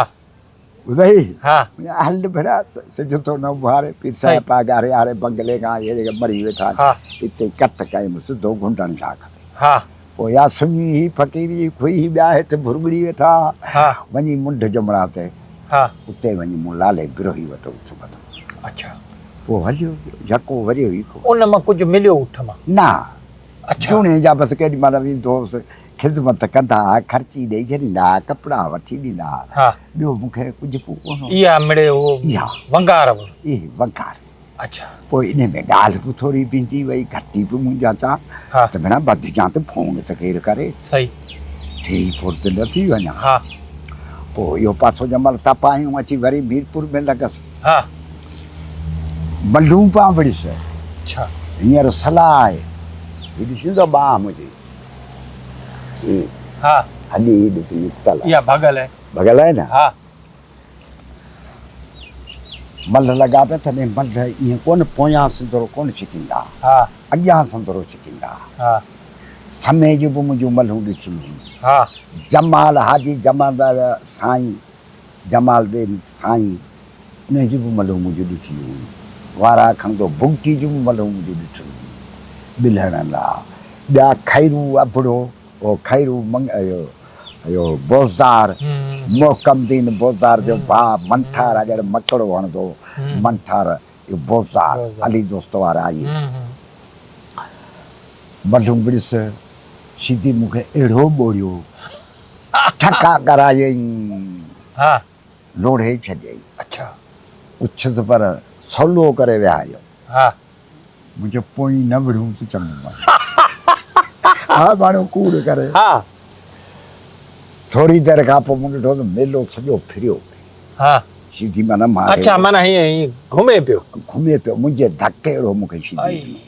ٻڌئي؟ ها. هل ڀلا سج ٿو نه اڀاري. پير صاحب پاڳاري واري بنگلي کان اهي جيڪي مري ويٺا آهن. ها. اتي ڪٿ ڪيم سڌو گهنڊڻ شاخ تي. ها. پوء يا سڃي هي فقير جي کوهي ٻيا هيٺ ڀرڳڙي ويٺا ها. ها. وڃي منڍ جمڙا تي. ها. اتي وڃي مون لالي بروهي وٽ اٺ ٻڌو. اڇا. پوء هليو ويو يڪو وريو ئي ڪونه. ان مان ڪجهه مليو اٺ مان؟ نه. اڇا. جوڻيجا بس ڪيڏي مهل ويندو هوس، خدمت ڪندا ها، خرچي ڏيئي ڇڏيندا ها، ڪپڙا وٺي ڏيندا ها. ها. ٻيو مون کي ڪجهه به ڪونه هو. اها مڙئي اهو اها. ونگار به. اهي ونگار. اڇا. پوء انهي ۾ ڳالهه به ٿوري بيهجي وئي، گهٽي به منهنجا چا ها. ته ڀيڻا ٻڌجان ته فون ته ڪير ڪري. صحيح. ٿي ڦرت نه ٿي وڃان. ها. پوء اهو پاسو جنهن مهل تپايون اچي وري ميرپور ۾ لڳس. ها. ملهون پان وڙهيس. اڇا. هينئر صلاح آهي. هي ڏسين ٿو ٻانهن منهنجي. هي. ها. هڏي هي ڏس نڪتل آهي. اها ڀڳل آهي. ڀڳل آهي نه؟ ها. ملهه لڳا پيا تڏهن ملهه ائين ڪونه پويان سندرو ڪونه ڇڪيندا. ها. اڳيان سندرو ڇڪيندا. ها. سمي جون به منهنجون ملهون ڏٺل هيون. ها. جمال حاجي جمعدار سائين جمال الدين سائين انهن جون به ملهون منهنجون ڏٺل هيون. وارا کڻندو بگٽي جون به ملهون منهنجون ڏٺل هيون. ٻلهڻ لا ٻيا خيرو ابڙو او خيرو منگ اهو اهو بوزدار محڪم دين بوزدار جو ڀاء منٺار آ ڄڻ مڪڙو هڻندو منٺار اهو بوزدار علي دوست وارا اهي ملهون وڙهيس سيدي مون کي اهڙو ٻوڙيو ٺڪا ڪرايائين. ها. لوڙهي ڇڏيائين. اڇا. اڇس پر سولو ڪري ويهاريو. ها. مون چيو پوئين نه وڙهون ته چڱو آهي. ها ماڻهو ڪوڙ ڪري. ها. ٿوري دير کان پوء مون ڏٺو ته ميلو سڄو ڦريو پئي. ها. شيدي معنيٰ ماري. اڇا معنيٰ هيئن هيئن گهمي پيو. گهمي پيو. منهنجي ڌڪ اهڙو مون کي شيدي ڏنو.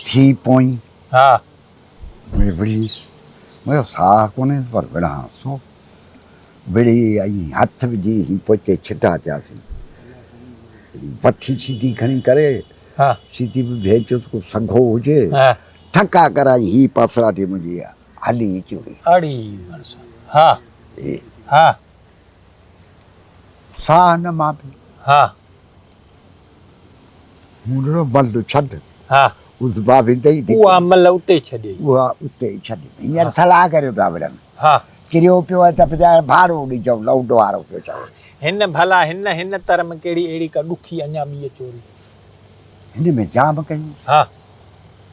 ٿي پوئين. ها. مون وڙهيس. مون چيو ساهه ڪونهيس پر وڙهان سو. وڙهي ۽ هٿ وجهي هي پوئتي ڇٽا ٿياسين. وٺي سيڌي کڻي ڪري، سيڌي به ڀيچس ڪو سگهو هجي، ٺڪا ڪرائي هي پاسراٽي منهنجي هلي اچي وئي. اڙي مڙس ها ها. ساهه نه ماپي. ها. مون ڏٺو بلد ڇڏ. ها. اس بابي تي ئي اها مل اتي ڇڏيئي. اها اتي ئي ڇڏي. هينئر صلاح ڪريو پيا وڙهن. ها. ڪريو پيو آهي ته پچائي ڀاڙو ڏئي چئو لوڊ وارو پيو چوي. هن ڀلا هن هن تر ۾ ڪهڙي اهڙي ڪا ڏکي اڃا ٻي چوري. هن ۾ جام ڪيون. ها.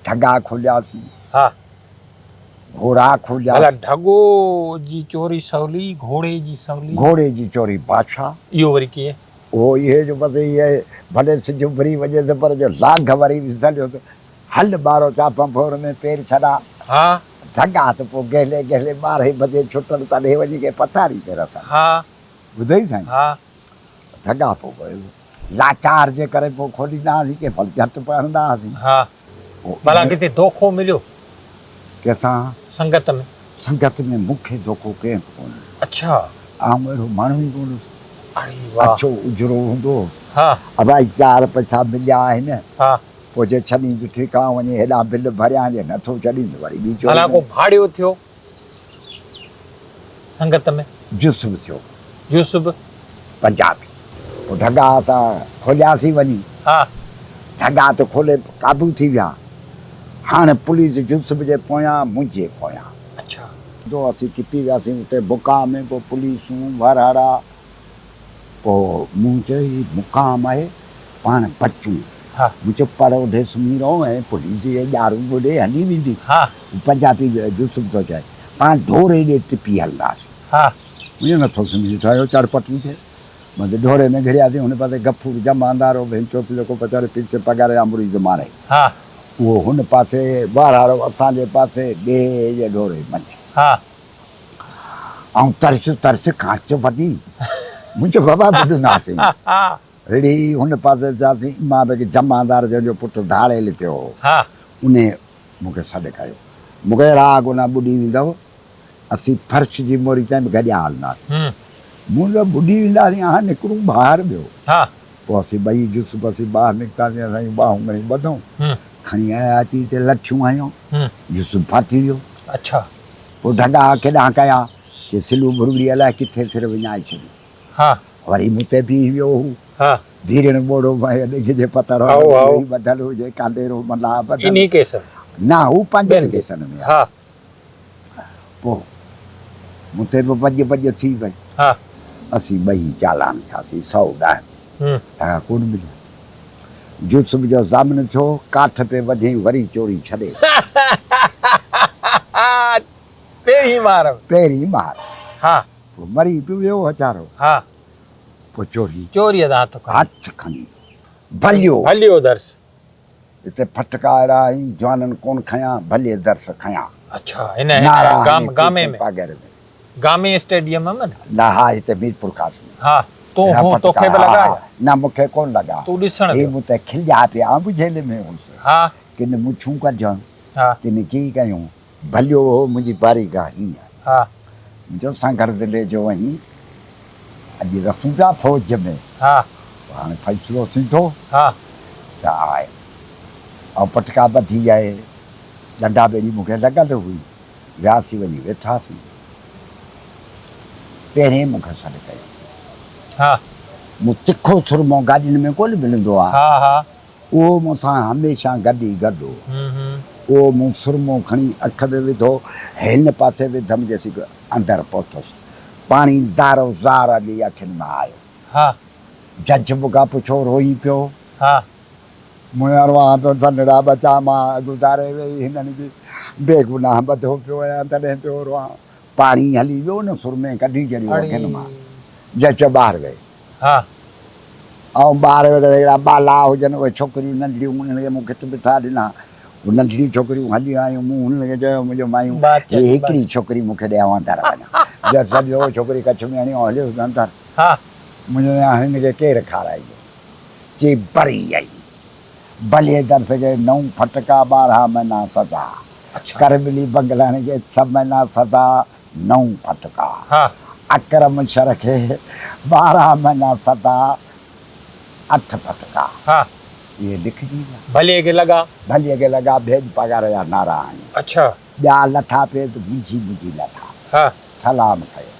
ڍڳا کولياسين. ها. گهوڙا کولياسين. ڀلا ڍڳو جي چوري سولي، گهوڙي جي سولي. گهوڙي جي چوري بادشاهه. اهو وري ڪيئن؟ اهو اهي جو بس اهي ڀلي سج اڀري وڃي ته پر جو لاگهه وري وسليو ته هل ٻارو چاپان ڦور ۾ پير ڇڏا. ها. ڍڳا ته پوء گهلي گهلي ٻارهين بجي ڇٽن تڏهن وڃي ڪنهن پٿاري تي رسن. ها. ٻڌئي سائين. ها. ڍڳا پوء لاچار جي ڪري پوء کوليندا هئاسين ڪي ڀل جهٽ پوء هڻندا هئاسين. ها. ڀلا ڪٿي دوکو مليو؟ ڪنهن سان؟ سنگت ۾. سنگت ۾ مون کي دوکو ڪنهن به ڪونه ڏنو. اڇا. آئون اهڙو ماڻهو ئي ڪونه هوس. اڙي واهه. اڇو اجرو هوندو هوس. ها. ابا هي چار پئسا مليا آهن. ها. پوء جي ڇڏين ته ٺيڪ آئون وڃي هيڏانهن بل ڀريان جي نٿو ڇڏين ته وري ٻي چوري. ڀلا ڪو ڀاڙيو ٿيو سنگت ۾؟ يوسف ٿيو. يوسف؟ پنجابي. پوء ڍڳا اسان کولياسين وڃي. ها. ڍڳا ته کولي قابو ٿي ويا. هاڻ پوليس يوسف جي پويان منهنجي پويان. اڇا. تو اسين ٽپي وياسين اتي مقام ۾ پوء پوليسون ورهڙا. پوء مون چيو هي مقام آهي پاڻ بچون. ها. مون چيو پر اوڍي سمهي رهون ۽ پوليس جي ڄارون ٻوڏي هلي ويندي. ها. پنجابي يوسف ٿو چئي پاڻ ڍوري ڏي ٽپي هلنداسين. ها. مون چيو نٿو سمهي ٺاهيو چڙ پٽي ٿئي. بس ڍوري ۾ گهڙياسين هن پاسي غفور جماندار هو ڀينچو جيڪو پچاري پيسي پگهار جا مريض ماري. ها. اهو هن پاسي وارهاڙو اسان جي پاسي ڏيهه جي ڍوري منجهه. ها. آئون ترس ترس کانچ وڏي. مون چيو بابا ٻڏنداسين. رڙهي هن پاسي ٿياسين امام بيگ جماندار جنهن جو پٽ ڌاڙيل ٿيو هو. ها. انهي مون کي سڏ ڪيو. مون کي راهه ڪونه ٻڏي ويندؤ. اسين فرش جي موري تائين به گڏيا هلنداسين. مون چيو ٻڏي وينداسين هاڻ نڪرون ٻاهر ٻيو. پوء اسين ٻئي يوسف اسين ٻاهر نڪتاسين اسان جون ٻانهون کڻي ٻڌئون. کڻي آيا اچي هتي لٺيون هنيو. يوسف ڦاٿي ويو. اڇا. پوء ڍڳا ڪيڏانهن ڪيا؟ چي سلو ڀرڳڙي الائي ڪٿي سر وڃائي ڇڏيو. ها. وري مون تي بيهي ويو هو. ها. ڌيرڻ ٻوڙو مئي ڏنگ جي پتڙ وارو ٻيڙي ٻڌل هجي ڪانڊيرو ملاح ٻڌل. انهي ڪيس ۾؟ نه هو پنهنجن ڪيسن ۾ آهي. ها. پوء مون تي به وڄ وڄ ٿي وئي. ها. اسين ٻئي چالان ٿياسين 110 ۾. ٽڪا ڪونه مليا. يوسف جو ضامن ٿيو، ڪاٺ پي وڍيائين وري چوري ڇڏي. پهرين مار ۾. پهرين مار. ها. پوء مري به ويو هچارو. ها. پوء چوري. چوريء تان هٿ کڻي. هٿ کڻي. ڀليو. ڀليو درس. هتي ڦٽڪا اهڙا آهن، جوانن ڪونه کنيا، ڀلي درس کنيا. اڇا هن هن گام گامي ۾. پاڳر ۾. گامي اسٽيڊيم ۾ نه؟ نه ها هتي ميرپورخاص ۾. ها تو هو توکي به لڳا يا؟ نه مون کي ڪونه لڳا. تون ڏسڻ ويو. هي مون تي کليا پيا، آئون به جيل ۾ هوس. ها. ڪن مڇون ڪڍيون. ها. ڪن ڪي ڪيون. ڀليو هو منهنجي باريگاهه هيئن. ها. مون چيو سانگهڙ ضلعي جو آهين، اڄ رسون پيا فوج ۾. ها. پوء هاڻي فيصلو ٿيندو. ها. ته آء آئون پٽڪا ٻڌي آء ڏنڊا ٻيڙي مون کي لڳل هئي. وياسين وڃي ويٺاسين. پهرين مون کي سڏ ڪيو. ها. مون تکو سرمو گاڏين ۾ ڪونه ملندو آ. ها ها. اهو مون سان هميشه گڏ ئي گڏ هو. اهو مون سرمو کڻي اک ۾ وڌو، هن پاسي وڌم جيسين اندر پهتس. پاڻي زارو زار اڳي اکين مان آيو. ها. جج مون کان پڇيو، روئين پيو؟ ها. مون روئان پيو، سنهڙا ٻچا مان گذاري ويئي، هنن کي بيگناهه ٻڌو پيو آهيان، تڏهن پيو روئان. پاڻي هلي ويو نه سرمي ڪڍي ڇڏيو اکين مان. جي چيو ٻاهر ويهه. ها. آئون ٻاهر ويٺس هڪڙا ٻالا هجن اهي ڇوڪريون ننڍڙيون انهن کي مون کٽ مٺا ڏنا. هو ننڍڙيون ڇوڪريون هليون آيون مون هنن کي چيو منهنجو مايون هي هڪڙي ڇوڪري مون کي ڏي آئون اندر وڃان. جي سڄو ڇوڪري ڪڇ ۾ هڻي آئون هليس اندر. ها. منهنجو هن کي ڪير کارائيندو؟ چي بري آئي. بلي درس کي نو ڦٽڪا 12 مهينا سزا. ڪربلي بنگلاڻي کي ڇهه مهينا سزا نو ڦٽڪا. اڪرم شر کي 12 مهينا سزا اٺ ڦٽڪا. اهي لکجي ويا. ڀلي کي لڳا. ڀلي کي لڳا ڀيڄ پگهار جا نعرا هنيا. ٻيا لٿا پئي ته منجهي منجهي لٿا. سلام ڪيو.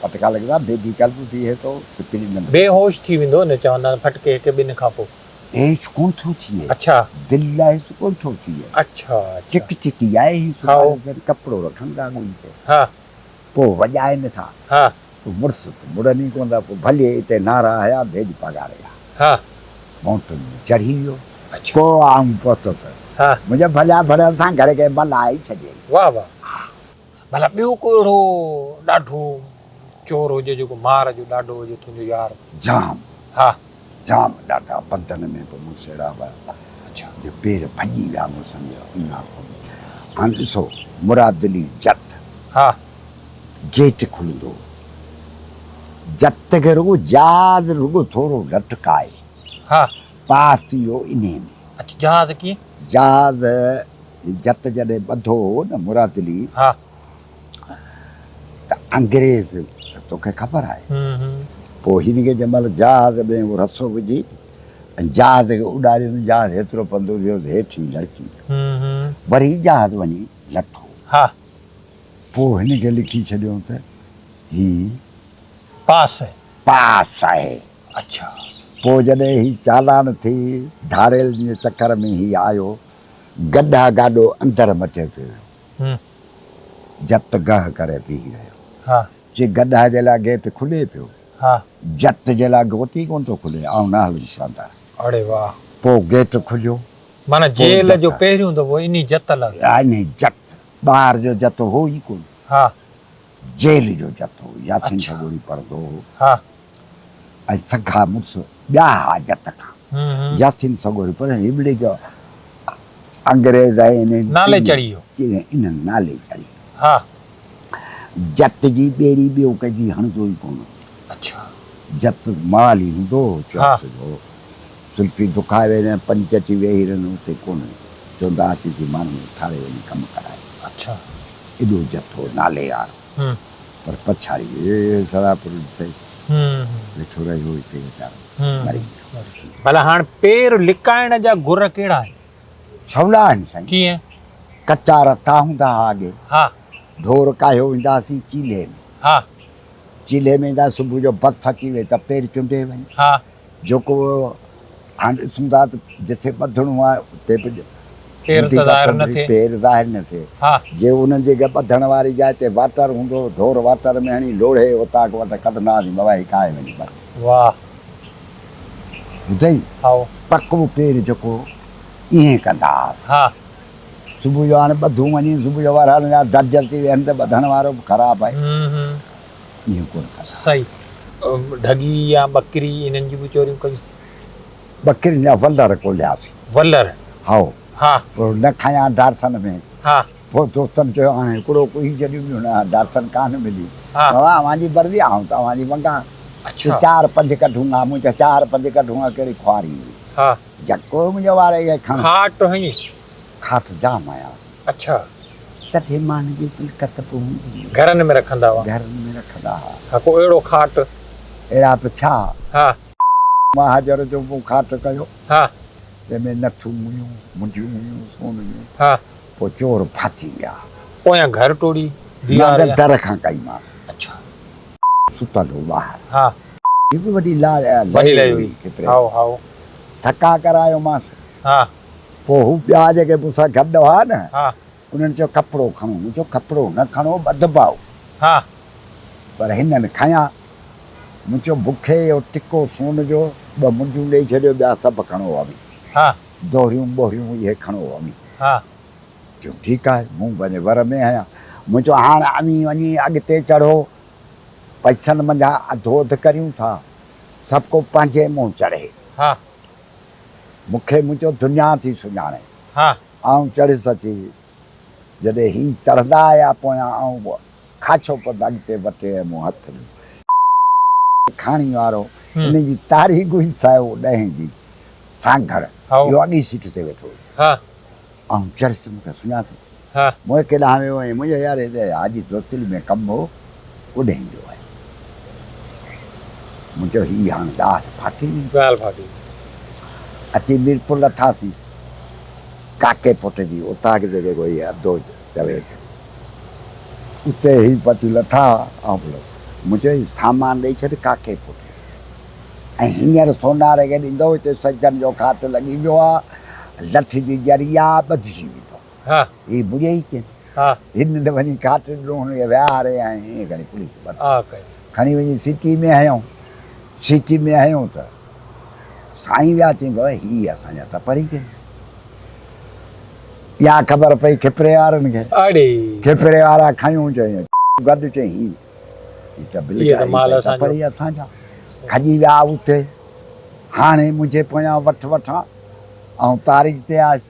ڦٽڪا لڳندا ميڊيڪل به بيهي ٿو سپري نمبر. بيهوش ٿي ويندو نه چوندا آهن ڦٽڪي هڪ ٻن کان پوء. هيش ڪونه ٿو ٿئي. اڇا. دل لاء هيس ڪونه ٿو ٿئي. اڇا اڇا. چڪ چڪي آهي هي سڀاڻي ڦر ڪپڙو رکن ٿا ڳوئي تي. ها. پوء وڄائن ٿا. ها. پوء مڙس ته مڙن ئي ڪونه ٿا پوء ڀلي اتي نعرا هيا ڀيڄ پگهار جا. ها. مونٽن ۾ چڙهي ويو. اڇا. پوء آئون پهتس. ها. منهنجي ڀليا ڀڙيل سان گهر کي ملهائي ڇڏيائين. واه واه. ڀلا ٻيو ڪو اهڙو ڏاڍو چور هجي جيڪو مار جو ڏاڍو هجي تنهنجو يار. جام. ها. جام ڏاڍا بندن ۾ به مون سهڙا هئا. اڇا. جو پير ڀڄي ويا مون سمجهيو اڃا ڪونه. هاڻ ڏسو مراد علي جت. ها. گيٽ کلندو هو. جت کي رڳو جهاز رڳو ٿورو لٽڪائي. ها. پاس ٿي ويو انهي ۾. اڇا جهاز ڪيئن؟ جهاز جت جڏهن ٻڌو هو نه مراد علي. ها. ته انگريز ته توکي خبر آهي. پوء هن کي جنهن مهل جهاز ۾ اهو رسو وجهي ۽ جهاز کي اڏاريو ته جهاز هيترو پنڌ ويو ته هيٺ ئي لڙڪي ويو. وري جهاز وڃي لٿو. پوء هن کي لکي ڇڏيو ته هي. پاس آهي. پاس آهي. اڇا. پوء جڏهن هي چالان ٿي ڌاڙيلن جي چڪر ۾ هي آيو، گڏهه گاڏو اندر مٽي پيو ويو. جت گهه ڪري بيهي رهيو. چي گڏهه جي لاء گيٽ کلي پيو. جت جي لاء گوٽ ئي ڪونه ٿو کلي، آئون نه هلندس اندر. اڙي واهه. پوء گيٽ کليو. معنيٰ جيل جو پهريون دفعو انهي جت لاء. انهي جت. ٻاهر جو جت هو ئي ڪونه. جيل جو جت هو. ياسين سڳوري پڙهندو هو. ۽ سگها مڙس ٻيا ها جت کان. ياسين سڳوري پر هبڙي جو انگريز ۽ انهن نالي چڙهي ويو. انهن نالي چڙهي ويو. ها. جت جي ٻيڙي ٻيو ڪنهن جي هڻندو ئي ڪونه هو. اڇا. جت مال ئي هوندو هو چرس جو. سلفي دکائي وڃي پنچ اچي ويهي رهن اتي ڪونه چوندا اچي ٿي ماڻهو اٿاري وڃي ڪم ڪرائي. اڇا. ايڏو جٿو نالي وارو. پر پڇاڙي سراپور ڏسي ويٺو رهيو هتي ويچارو مري ويو. ڀلا هاڻ پير لڪائڻ جا گر ڪهڙا آهن؟ سولا آهن سائين. ڪيئن؟ ڪچا رستا هوندا ها اڳي. ها. ڍور ڪاهيو ويندا هئاسين چيلهي ۾. ها. چيلهي ۾ ايندا صبح جو بس اچي وئي ته پير چونڊي وڃ. ها. جيڪو هاڻ ڏسون ٿا ته جتي ٻڌڻو آهي اتي به پير ته ظاهر نه ٿئي. پير ظاهر نه ٿئي. ها. جي انهن جي ٻڌڻ واري جاء تي واٽر هوندو هو، ڍور واٽر ۾ هڻي لوڙهي اوطاق وٽ ڪڍندا هئاسين، بابا هي ڪاهي وڃي ٻڌ. واهه. ٻڌئي؟ هائو. پڪو پير جيڪو ائين ڪندا هئاسين. ها. صبح جو هاڻي ٻڌون وڃي صبح جو ورهن جا درج ٿي ويهن ته ٻڌڻ وارو به خراب آهي. ائين ڪونه ڪندا. صحيح. ڍڳي يا ٻڪري انهن جون به چوريون ڪيون؟ ٻڪرين جا ولر ڳولياسين. ولر؟ هائو. ها. پوء نه کنيا ڊارسن ۾. ها. پوء دوستن چيو هاڻي هڪڙو ڪوهي ڇڏيون ٻيون نه ڊارسن ڪانه ملي. ها. بابا اوهان جي مرضي آئون ته اوهان جي ونگان. اڇا. چار پنج ڪڍون ها. مون چيو چار پنج ڪڍون ها ڪهڙي خواري هئي. ها. جڪو منهنجو واري کي کڻ. کاٽ هنئي؟ کاٽ جام هنياسين. اڇا. تڏهن ماڻهن جي ملڪيت به هوندي هئي. گهرن ۾ رکندا هئا. گهرن ۾ رکندا هئا. ها ڪو اهڙو کاٽ. اهڙا به ڇا؟ ها. مهاجر جو مون کاٽ ڪيو. ها. تنهن ۾ نٿون هيون، منڊيون هيون سون جون. ها. پوء چور ڦاسي ويا. پويان گهر ٽوڙي ديوار يا. در کان ڪئيمانس. اڇا. ستل هو ٻاهر. ها. هي به وڏي وڏي لئي هئي. هائو هائو. ٺڪا ڪرايومانس. ها. پوء هو ٻيا جيڪي مون سان گڏ هئا نه. ها. انهن چيو ڪپڙو کڻو. مون چيو ڪپڙو نه کڻو ٻڌبائو. ها. پر هنن کنيا. مون چيو بکي اهو ٽڪو سون جو ٻه منڊيون ڏيئي ڇڏيو ٻيا سڀ کڻو اوهين. ها. دوريون ٻوريون اهي کڻو اوهين. ها. چيو ٺيڪ آهي. مون پنهنجي ور ۾ هنيا. مون چيو هاڻ اوهين وڃي اڳتي چڙهو، پئسن منجهان اڌو اڌ ڪريون ٿا، سڀ ڪو پنهنجي منهن چڙهي. ها. مون کي مون چيو دنيا ٿي سڃاڻي. ها. آئون چڙهيس اچي، جڏهن هي چڙهندا آيا پويان آئون به کاڇو پنڌ اڳتي وٽي ۽ مون هٿ ڏنو. کاڻي وارو ان جي تاريخ هئي سائو ڏهين جي سانگهڙ، اهو اڳي سيٽ تي ويٺو هو. ها. آئون چڙهيس مون کي سڃاتو. ها. مون ڪيڏانهن ويو آهين؟ منهنجو يار هتي حاجي دوستلي ۾ ڪم هو، اوڏانهن ويو آهيان. مون چيو هي هاڻ ڳالهه ڦاٽي وئي. ڳالهه ڦاٽي وئي. اچي ميرپور لٿاسين. ڪاڪي پٽ جي اوطاق تي جيڪو هي ادو چوي پيو. اتي هي پچي لٿا. آئون به لٿس. مون چيو هي سامان ڏئي ڇڏ ڪاڪي پٽ کي ۽ هينئر سوناري کي ڏيندو هتي سجدن جو کاٽ لڳي ويو آ. لٺ جي ڄري آ، ٻڌجي ويندو. ها. هي مڙيئي ئي ڪين. ها. هن ته وڃي کاٽ ڏنو، هن کي ويهاري ۽ ائين کڻي پوليس ٻڌ. آ ڪيو. کڻي وڃي سٽي ۾ هنيو. سٽي ۾ هنيو ته سائين ويا چئين بابا هي اسان جا ته پري ڪين. اها خبر پئي کپري وارن کي. اڙي. کپري وارا کنيون چئين گڏ چئين هي هي ته هي ته مال اسان جو. پري اسان جا. کڄي ويا اتي. هاڻي منهنجي پويان وٺ وٺان. آئون تاريخ تي آيس.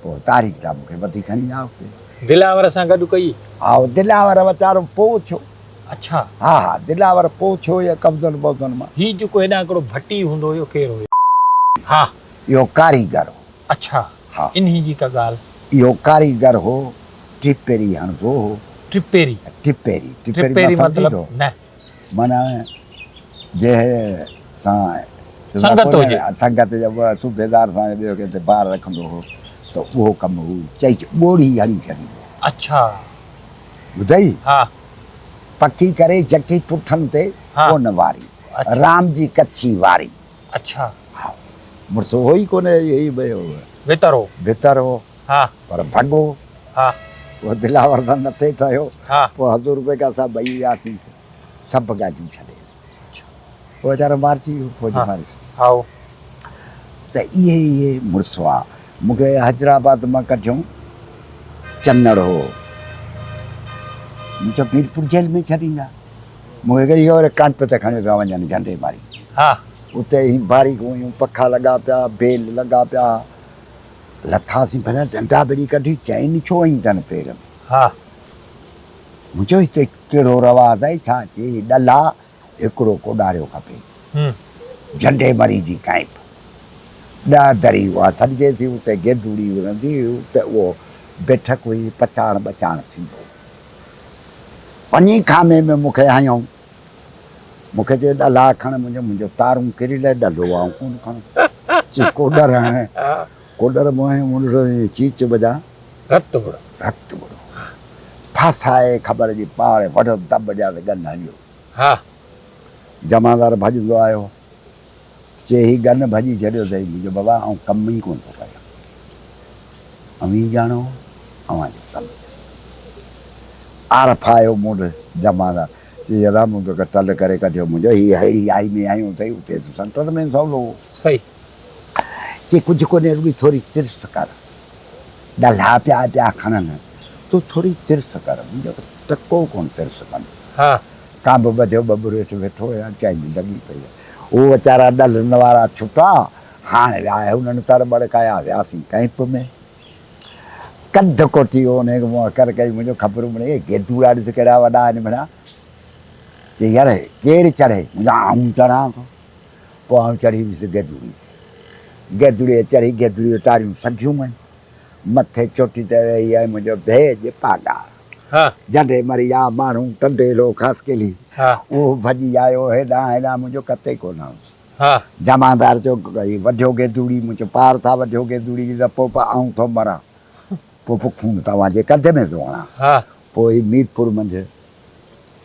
پوء تاريخ جا مون کي وڌي کڻي ويا اتي. دلاور سان گڏ ڪئي؟ هائو دلاور ويچارو پوء ٿيو. اڇا. ها ها دلاور پوء ٿيو يا قبضن ببضن مان. هي جيڪو هيڏانهن هڪڙو ڀٽي هوندو هيو ڪير هيو؟ ها. اهو ڪاريگر هو. اڇا. ها. انهي جي ڪا ڳالهه. اهو ڪاريگر هو ٽپيري هڻندو هو. ٽپيري. ٽپيري. ٽپيري مطلب نه. معنيٰ جنهن سان سنگت هجي. سنگت جو صوبيدار سان يا ٻيو ڪنهن تي بار رکندو هو ته اهو ڪم هو چئي ٻوڙي هڻي ڇڏيندو هو. اڇا. ٻڌئي؟ ها. پڪي ڪري جڪي پٺن تي ڪونه واري. رام جي ڪڇي واري. اڇا. ها. مڙس هو ئي ڪونه هي ڀتر هو. ڀتر هو. ها. پر ڀڳو. ها. پوء دلاور سان نه ٿي ٺهيو. ها. پوء حضور بيگا صاحب ٻئي وياسين. سڀ ڳالهيون ڇڏي. پوء ويچارو مارجي ويو فوج ماري ڇڏي. هائو. ته اهي اهي مڙس هئا. مون کي حيدرآباد مان ڪڍيائون. چنڙ هو. مون چيو ميرپور جيل ۾ ڇڏيندا. مون کي ڪهڙي خبر ڪئمپ تي کڻي پيا وڃن جهنڊي ماري. ها. اتي هي باريڪون هيون، پکا لڳا پيا، بيل لڳا پيا. لٿاسين ڀلا ڏنڊا ٻڙي ڪڍي چين ڇو هنئي اٿن پير ۾. ها. مون چيو هتي ڪهڙو رواج آهي ڇا؟ چي ڏلها هڪڙو ڪوڏاريو کپي. جهنڊي مري جي ڪئمپ ڏهه دري اها سڏجي ٿي اتي گيدوڙي رهندي هئي اتي اهو بيٺڪ هئي پچاڻ ٻچاڻ ٿيندو هو. وڃي کامي ۾ مون کي هنيائون. مون کي چيو ڏلها کڻ منهنجو منهنجو تارون ڪريل ڏلهو آئون ڪونه کڻان. چي ڪوڏر هڻ. ڪوڏر مون هنيو مون ڏٺو ته چيچ بجا رت ٻڙو. رت ٻڙو. ڦاسائي خبر جي پاڙ وڍو دٻ ڏيا ته ڳن هليو. ها. جمعدار ڀڄندو آيو. چي هي ڳن ڀڄي ڇڏيو اٿئي. مون چيو بابا آئون ڪم ئي ڪونه ٿو ڪريان. اوهين ڄاڻو اوهان جو ڪم. عارف آيو مون ڏي جمعدار. چي يار مون توکي ٽل ڪري ڪڍيو. مون چيو هي ههڙي آئي ۾ هنيو اٿئي اتي ته سينٽر ۾ سولو هو. صحيح. چي ڪجهه ڪونهي رڳي ٿوري ترس ڪر. ڏلها پيا پيا کڻن. تون ٿوري ترس ڪر. مون چيو ٽڪو ڪونه ترس ڪندس. ها. ڪانڀ ٻڌيو ٻٻر هيٺ ويٺو هيان، چائني لڳي پئي آهي. هو ويچارا ڏلهن وارا ڇٽا، هاڻ ويا هنن تڙ ٻڙ ڪيا، وياسين ڪئمپ ۾. ڪنڌ ڪوٺي هو انهيء کي مون اڪر ڪئي، منهنجو خبرون مڙئي گيدوڙا ڏس ڪهڙا وڏا آهن ڀلا. چي يار ڪير چڙهي؟ مون چيو آئون چڙهان ٿو. پوء آئون چڙهي ويس گيدوڙي تي. گيدوڙي تي چڙهي گيدوڙي جون ٽاريون سگهيون آهن. مٿي چوٽي تي ويهي ۽ منهنجو ڀيڄ پاڳار. جنڊي مري آ ماڻهو ٽنڊيلو خاصخيلي اهو ڀڄي آيو هيڏانهن هيڏانهن منهنجو قطعي ڪونه هوس. جمعدار چيو هي وڍيو گيدوڙي مون چيو پار ٿا وڍيو گيدوڙي جي ته پوء آئون ٿو مران پوء خون توهان جي ڪنڌ ۾ ٿو هڻان. پوء هي ميرپور منجهه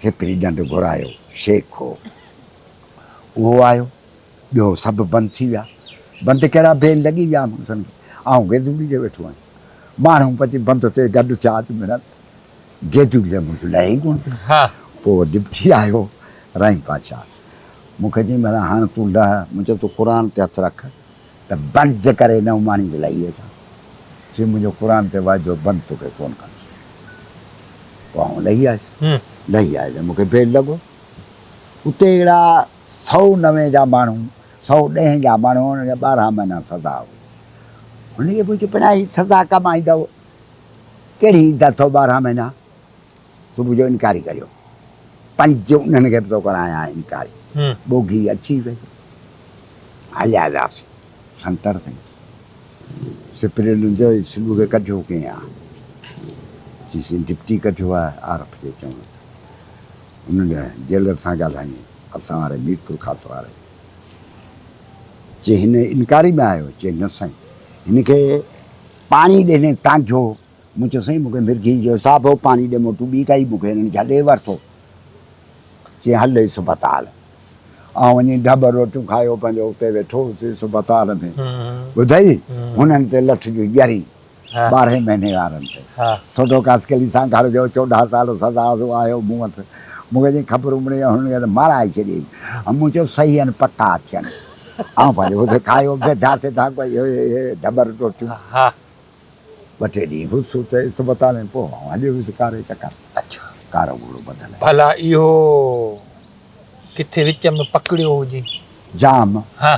سپري ڏنڊ گهرايو شيخ هو اهو آيو ٻيو سڀ بند ٿي ويا. بند ڪهڙا بيل لڳي ويا مڙسن کي. آئون گيدوڙي تي ويٺو آهيان. ماڻهو پچي بند تي گڏ ٿيا ته مڙس گيدوڙي تي مڙس لهي ئي ڪونه پيو. پوء ڊپٽي آيو رحيم بادشاهه. مون کي چيائين ڀلا هاڻ تون لهه. مون چيو تون قرآن تي هٿ رک ته بند ڪري نه اماڻي ته لهي اچان. چيائين منهنجو قرآن تي وعدو بند توکي ڪونه ڪندس. پوء آئون لهي آيس. لهي آيس ۽ مون کي بيل لڳو. اتي اهڙا 190 جا ماڻهو، 110 جا ماڻهو، انهن کي 12 مهينا سزا هئي. هن کي پڇيو پڻ هي سزا ڪمائيندؤ ڪهڙي ايندا اٿو 12 مهينا؟ صبح جو انڪاري ڪريو. پنج انهن کي به ٿو ڪرايان انڪاري. ٻوگهي اچي وئي. هليا وياسين سنتر تائين. سپريڊنٽ چيو هي سلو کي ڪڍيو ڪنهن آ؟ چيسين ڊپٽي ڪڍيو آهي عارف جي چوڻ تي. ان جيلر سان ڳالهايائين اسان واري ميرپور خاص واري. چي هن انڪاري ۾ آيو؟ چي نه سائين هن کي پاڻي ڏني تانجهو. مون چيو سائين مون کي مرگهي جو حساب هو پاڻي ڏي موٽو ٻي ڪائي مون کي هنن جهلي ورتو. چي هل اسپتال. آئون وڃي ڍٻ روٽيون کايو پنهنجو اتي ويٺو هوس اسپتال ۾. ٻڌئي هنن تي لٺ جون ڄري ٻارهين مهيني وارن تي. سوڍو ڪاسڪلي سان گهر جو 14 سال سزا سو آيو مون وٽ. مون کي چيائين خبر امڙي هنن کي ته مارائي ڇڏيئي. مون چيو صحيح آهن پڪا ٿين. آئون پنهنجو اتي کايو بيڌا سيڌا ڍٻ روٽيون. ٻه ٽي ڏينهن هوس اتي اسپتال ۾ پوء آئون هليو ويس ڪاري چڪر. اڇا. ڪارو گهوڙو ٻڌل آهي. ڀلا اهو ڪٿي وچ ۾ پڪڙيو هجي. جام. ها.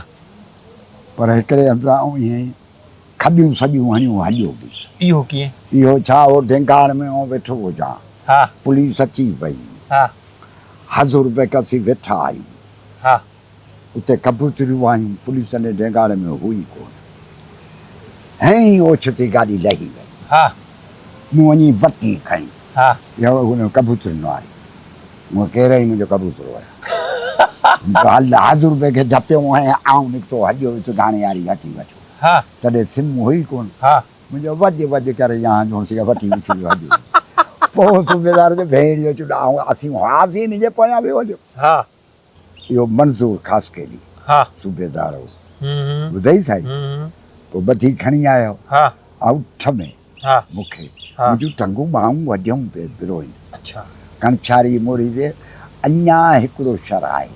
پر هڪڙي هنڌ آئون ائين ئي کٻيون سڄيون هڻيون هليو ويس. اهو ڪيئن؟ اهو ڇا هو ڍينگاڻ ۾ آئون ويٺو هجان. ها. پوليس اچي وئي. ها. حضور بيڪ اسين ويٺا آهيون. ها. اتي ڪبوتريون آيون، پوليس تڏهن ڊينگاڙي ۾ هئي ڪونه. هنئين ئي اوچتي گاڏي لهي وئي. ها. مون وڃي وٽي کنئي. ها. اها ان ڪبوترين واري. مون ڪير آهين منهنجو ڪبوتر هيا. هل حضور بيگ کي جهپيو ۽ آئون نڪتو هليو ويس گهاڻي واري هٽي وٺيو. ها. تڏهن سم هئي ڪونه. ها. منهنجو وڄ وڄ ڪري يان جو سي وٺي اڇليو هليو ويس. پوء صوبيدار چيو ڀيڻ جو چڏا آئون اسين هئاسين هن جي پويان ويو هليو. ها. اهو منظور خاصخيلي صوبيدار هو. ٻڌئي سائين؟ پوء ٻڌي کڻي آيو اٺ ۾ مون کي. منهنجون ٽنگون ٻانهون وڍيون پئي بروهين. ڪڻڇاري موري تي اڃا هڪڙو شھر آهي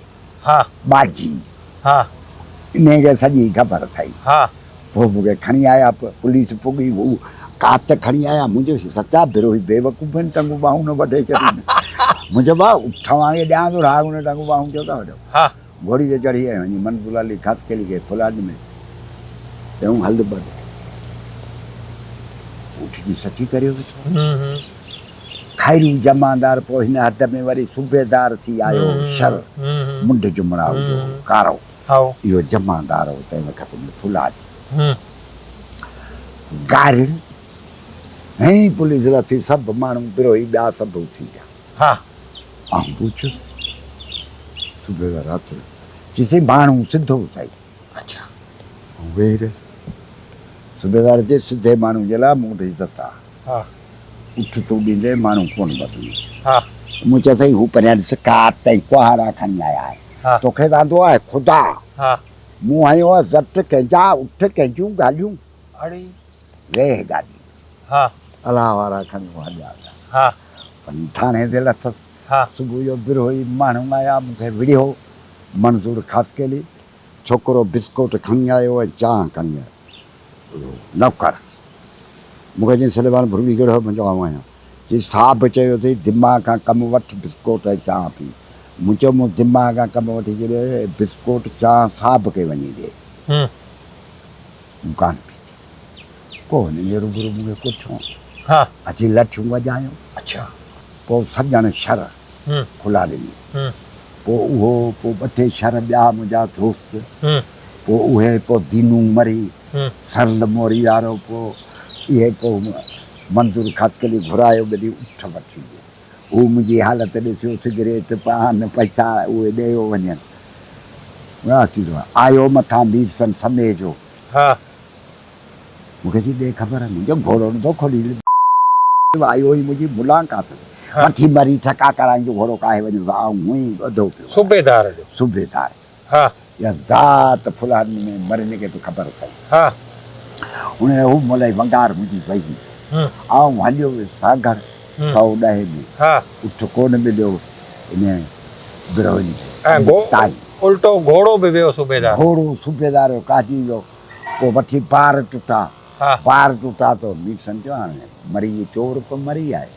ٻاجهي. انهيء کي سڄي خبر اٿئي. پوء مون کي کڻي آيا، پوليس پڳي، هو ڪات کڻي آيا، مون چيو سچا بروهي بيوقوف آهن، ٽنگون ٻانهون نه وڍي ڇڏين. مون چيو ڀاء اٺ وانگي ڏيان ٿو راڳ نه ٽنگون ٻانهون ڇو ٿا وڍو. گهوڙي تي چڙهي ۽ وڃي منظور علي خاصخيلي کي ڦلاج ۾ چيائون هل ٻڌ. اٺ جي سچي ڪريو ويٺو آهي. خيرو جمعدار پوء هن حد ۾ وري صوبيدار ٿي آيو شھر منڍ جمڙائو جو هو ڪارو. اهو جمعدار هو تنهن وقت ۾ ڦلاج. گارڙ هنئين پوليس لٿي سڀ ماڻهو بروهي ٻيا سڀ اٿي ويا. آئون پڇيس صوبيدار هٿ چي سائين ماڻهو سڌو سائين. آئون ويهي رهيس. صوبيدار چي سڌي ماڻهو جي لاء مون وٽ عزت آ. اٺ تون ڏيندين ماڻهو ڪونه ٻڌندو. مون چيو سائين هو پريان ڏس ڪات ۽ ڪهاڙا کڻي آيا آهن. توکي ته آندو آهي خدا. مون هنيو آهي زٽ ڪنهن جا اٺ ڪنهن جون ڳالهيون. ويهه گاڏي ۾. الله وارا کڻي هو هليا ويا. وڃي ٿاڻي تي لٿس. صبح جو بروهي ماڻهو آيا مون کي وڙهيو. منظور خاصخيلي ڇوڪرو بسڪوٽ کڻي آيو ۽ چانهه کڻي آيو. اهو نوڪر مون کي چيائين سليمان ڀرڳڙي ڪهڙو آهي؟ مون چيو آئون آهيان. چيائين صاحب چيو اٿئي دماغ کان ڪم وٺ بسڪوٽ ۽ چانهه پي. مون چيو مون دماغ کان ڪم وٺي ڇڏيو آهي بسڪوٽ چانهه صاحب کي وڃي ڏي. مون ڪانه پيتي. ڪو هنن جي روبرو مون کي ڪٺيو. اچي لٺيون وڄايون. پوء سڄڻ شھر کلا ڏني. پوء اهو، پوء ٻه ٽي شھر ٻيا منهنجا دوست، پوء اهي، پوء دينو مري، سرل موري وارو، پوء اهي، پوء منظور خاصخيلي گهرايو ٻه ڏينهن اٺ وٺي ويو. هو منهنجي حالت ڏسيو، سگريٽ، پان، پئسا اهي ڏيو وڃن. آيو مٿان ميرسن سمي جو. مون کي چي ڏي خبر، منهنجو گهوڙو نٿو کولي، آيو هئي منهنجي ملاقات تي، وٺي مري ٺڪا ڪرائيندو گهوڙو ڪاهي وڃيس، آئون هونئن ئي ٻڌو پيو آهيان. صوبيدار جو. صوبيدار جو. اها ذات فلاني ۾ مرين کي به خبر اٿئي. هن هو مولائي ونگار منهنجي وئي. آئون هليو ويس سانگهڙ 110 ۾. اٺ ڪونه مليو ان بروهين کي. ۽ الٽو گهوڙو به ويو صوبيدار. گهوڙو صوبيدار جو ڪاهجي ويو. پوء وٺي بار ٽٽا، بار ٽٽا ته مير سمجهيو هاڻي مري چور به مري آهي.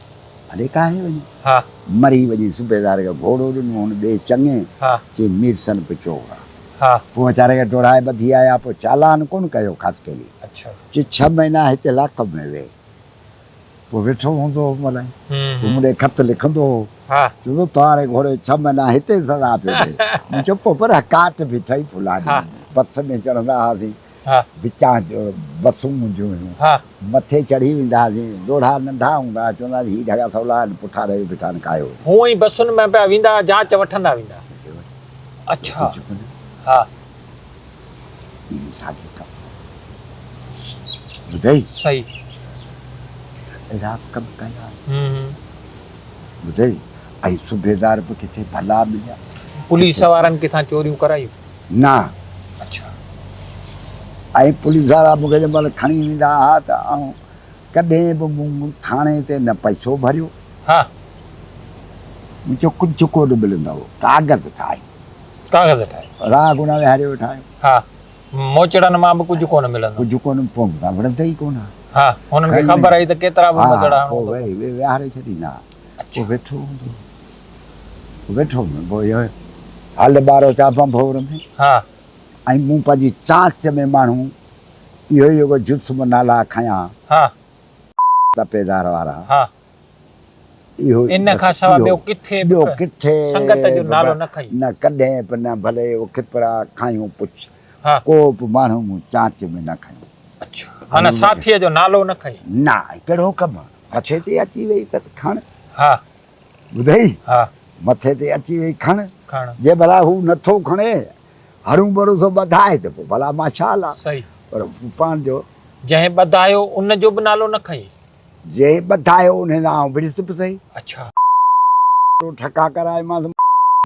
ڀلي ڪاهي وڃي. ها. مري وڃي صوبيدار کي گهوڙو ڏنو هن ٻئي چڱي ها. چي ميرسن به چور آ. ها. پوء ويچاري کي ڊوڙائي ٻڌي آيا پوء چالان ڪونه ڪيو خاصخيلي. اڇا. چي ڇهه مهينا هتي لاڪ ۾ ويهه. پوء ويٺو هوندو هو ملائي. پوء مون ڏي خط لکندو هو. ها. چوندو توهان گهوڙي ڇهه مهينا هتي سزا پيو ڏي. مون چيو پوء پر ڪاٽ به اٿئي فلاڻي. ها. بس ۾ چڙهندا هئاسين. ها. وچان بسون هونديون هيون. ها. مٿي چڙهي ويندا هئاسين. ڏوڙها ننڍا هوندا هئا. چوندا هئاسين هي ڍڳا سولا آهن پٺا رهيو بيٺا آهن ڪاهيو وڃو. هونئن ئي بسن ۾ پيا ويندا جاچ وٺندا ويندا. اڇا. ڪجهه به نه. ها. اهو ساڳيو ڪم ٻڌئي. صحيح. اهڙا به ڪم ڪيا آهن. ٻڌئي. ۽ صوبيدار به ڪٿي ڀلا مليا. پوليس وارن ڪٿان چوريون ڪرايون؟ نه. اڇا. ۽ پوليس وارا مون کي جنهن مهل کڻي ويندا ها ته آئون ڪڏهن به مون ٿاڻي تي نه پئسو ڀريو. ها. مون چيو ڪجهه ڪونه ملندو ڪاغذ ٺاهي. ڪاغذ ٺاهي. راهه گناهه ويهاري ويٺا آهيون. ها. موچڙن مان به ڪجهه ڪونه ملندو. ڪجهه ڪونه پوء مون سان وڙهندا ئي ڪونه. ها. هنن کي خبر هئي ته ڪيترا به موچڙا هڻو پوء ويهاري ڇڏيندا ها. پوء ويٺو هوندو هو. ويٺو هوندو پوء اهو هل ٻارو چا ڀنڀور ۾. ها. ۽ مون پنهنجي چانچ ۾ ماڻهو اهو ئي جيڪو جسم نالا کنيا. ها. تپيدار وارا. ها. اهو ئي ان بس کان سواء اهو ٻيو ڪٿي به ٻيو ڪٿي سنگت جو به نالو نه کنئي. نه ڪڏهن به نه ڀلي اهو کپرا کايون پڇ. ها. ڪو به ماڻهو مون چانچ ۾ نه کنيو. اڇا. معنيٰ ساٿيء جو نالو نه کنئي. نه ڪهڙو ڪم. مٿي تي اچي وئي بس کڻ. ها. ٻڌئي؟ ها. مٿي تي اچي وئي کڻ. کڻ. جي ڀلا هو نٿو کڻي هرون ڀرون ٿو ٻڌائي ته پوء ڀلا ماشاء الله. صحيح. پر هو پنهنجو. جنهن ٻڌايو ان جو به نالو نه کنئي. جنهن ٻڌايو انهي سان آئون وڙهيس به سهي. اڇا. ٺڪا ڪرائيمانس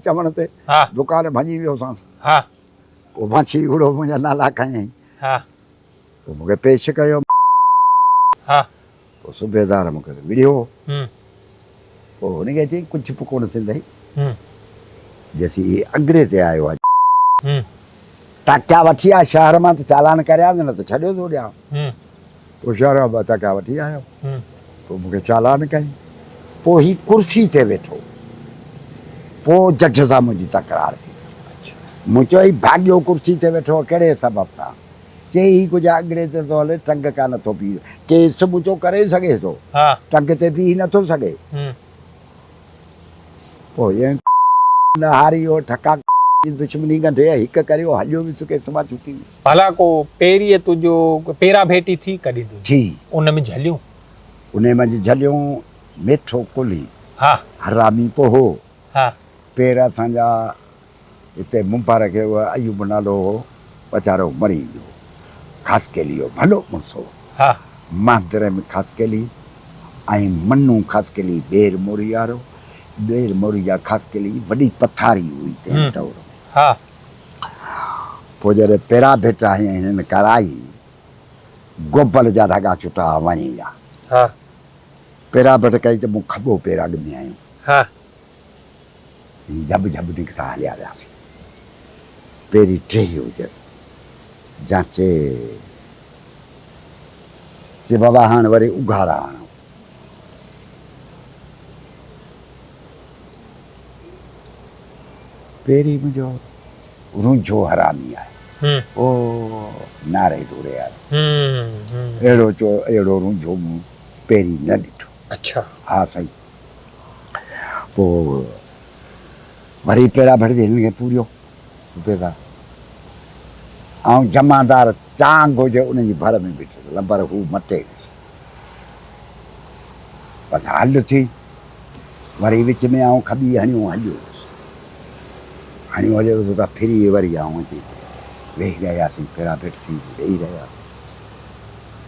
چوڻ تي. ها. دڪان ڀڃي ويوسانس. ها. پوء ماڇي اهڙو منهنجا نالا کنيائين. ها. پوء مون کي پيش ڪيو. ها. پوء صوبيدار مون کي وڙهيو. پوء هن کي چيائين ڪجهه به ڪونه ٿيندئي. جيسين هي اڳڙي تي آيو آهي. تاڪيا وٺي آ شهر مان ته چالان ڪريانس نه ته ڇڏيو ٿو ڏيان. پوء شهر مان ٻه تاڪيا وٺي آيو. پوء مون کي چالان ڪيائين. پوء هي ڪرسي تي ويٺو. پوء جج سان منهنجي تڪرار ٿي. مون چيو هي ڀاڳيو ڪرسي تي ويٺو آهي ڪهڙي سبب سان؟ چي هي ڪجهه اڳڙي تي ٿو هلي ٽنگ ڪا نه ٿو بيهي. ڪيس مون چيو ڪري سگهي ٿو. ٽنگ تي بيهي نه ٿو سگهي. پوء ائين نه هاري اهو ٺڪا جي دشمني ڳنڍي هڪ ڪريو هليو ويس ڪيس مان ڇٽي ويس. ڀلا ڪو پيريء تنهنجو پيرا ڀيٽي ٿي ڪڏهن تنهنجي؟ ٿي. ان ۾ جهليون؟ انهيء منجهه جهليون ميٺو ڪلهي. ها. حرامي پوهو. ها. پير اسان جا هتي مبارڪ اهو ايوب نالو هو ويچارو مري ويو. خاصخيلي هو ڀلو مڙس هو. ها. مهندر ۾ خاصخيلي ۽ منو خاصخيلي ٻير موري وارو. ٻير موري جا خاصخيلي وڏي پٿاري هئي تنهن دور ۾. ها. پوء جڏهن پيرا ڀيٽا هنيائين هنن ڪرائي گوبل جا ڍڳا چٽا وڻي ويا. ها. پيرا ڀيٽ ڪئي ته مون کٻو پير اڳ ۾ هنيو. ها. جهٻ جهٻ نڪتا هليا وياسين. پهرين ٽيهه هجن. جانچي چي بابا هاڻ وري اگهاڙا آڻو. پهرين منهنجو رونجهو حرامي آهي. او ناري ڍوري وارو. اهڙو چو اهڙو رونجهو مون پهرين نه ڏٺو. اڇا. ها سائين. پوء وري پيرا ڀرجي هنن کي پوريو صوبيدار. آئون جمعدار چانگ هجي ان جي ڀر ۾ بيٺس لنبر هو مٽي ويس. بس هل ٿي. وري وچ ۾ آئون کٻي هڻيو هليو ويس. هڻيو هليو ويس ته ڦري وري آئون اچي ويهي رهياسين پيرا ڀيٽ ٿي ويهي رهياسين.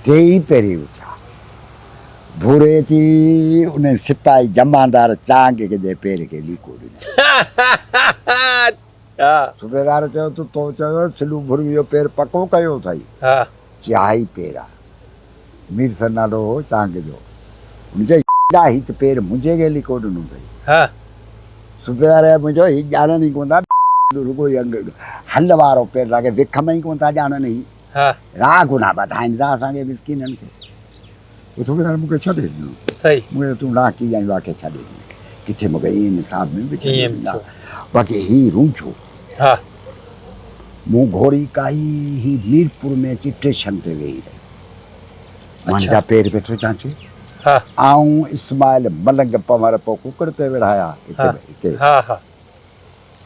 ٽيئي پهرين اٿيا. ڀوري اچي ان سپاهي جمعدار چانگ کي جي پير کي ليڪو ڏنو. صوبيدار چيو ته تو چيو سلو ڀروي جو پير پڪو ڪيو اٿئي. چي ها هي پير آ. مير سر نالو هو چانگ جو. هن چيو يا هي ته پير منهنجي کي ليڪو ڏنو اٿئي. صوبيدار چيو منهنجو هي ڄاڻن ئي ڪونه ٿا رڳو هي هل وارو پير ٿا کي وک ۾ ئي ڪونه ٿا ڄاڻن هي. راهه گناهه ٻڌائين ٿا اسان کي مسڪينن کي. صوبيدار مون کي ڇڏي ڏنو. صحيح. مون چيو تون لاکي ۽ واکي ڇڏي ڏي. ڪٿي مون کي ائين نصاب ۾ به ڇڏي ائين به ڏيندا. ٿيو. باقي هي رونجهو. ها. مون گهوڙي ڪاهي هي ميرپور ۾ اچي ٽيشن تي ويهي رهيو. منهنجا پير ويٺو جانچي. ها. آئون اسماعيل ملنگ پنهور پوء ڪڪڙ پئي وڙهايا هتي هتي. ها ها.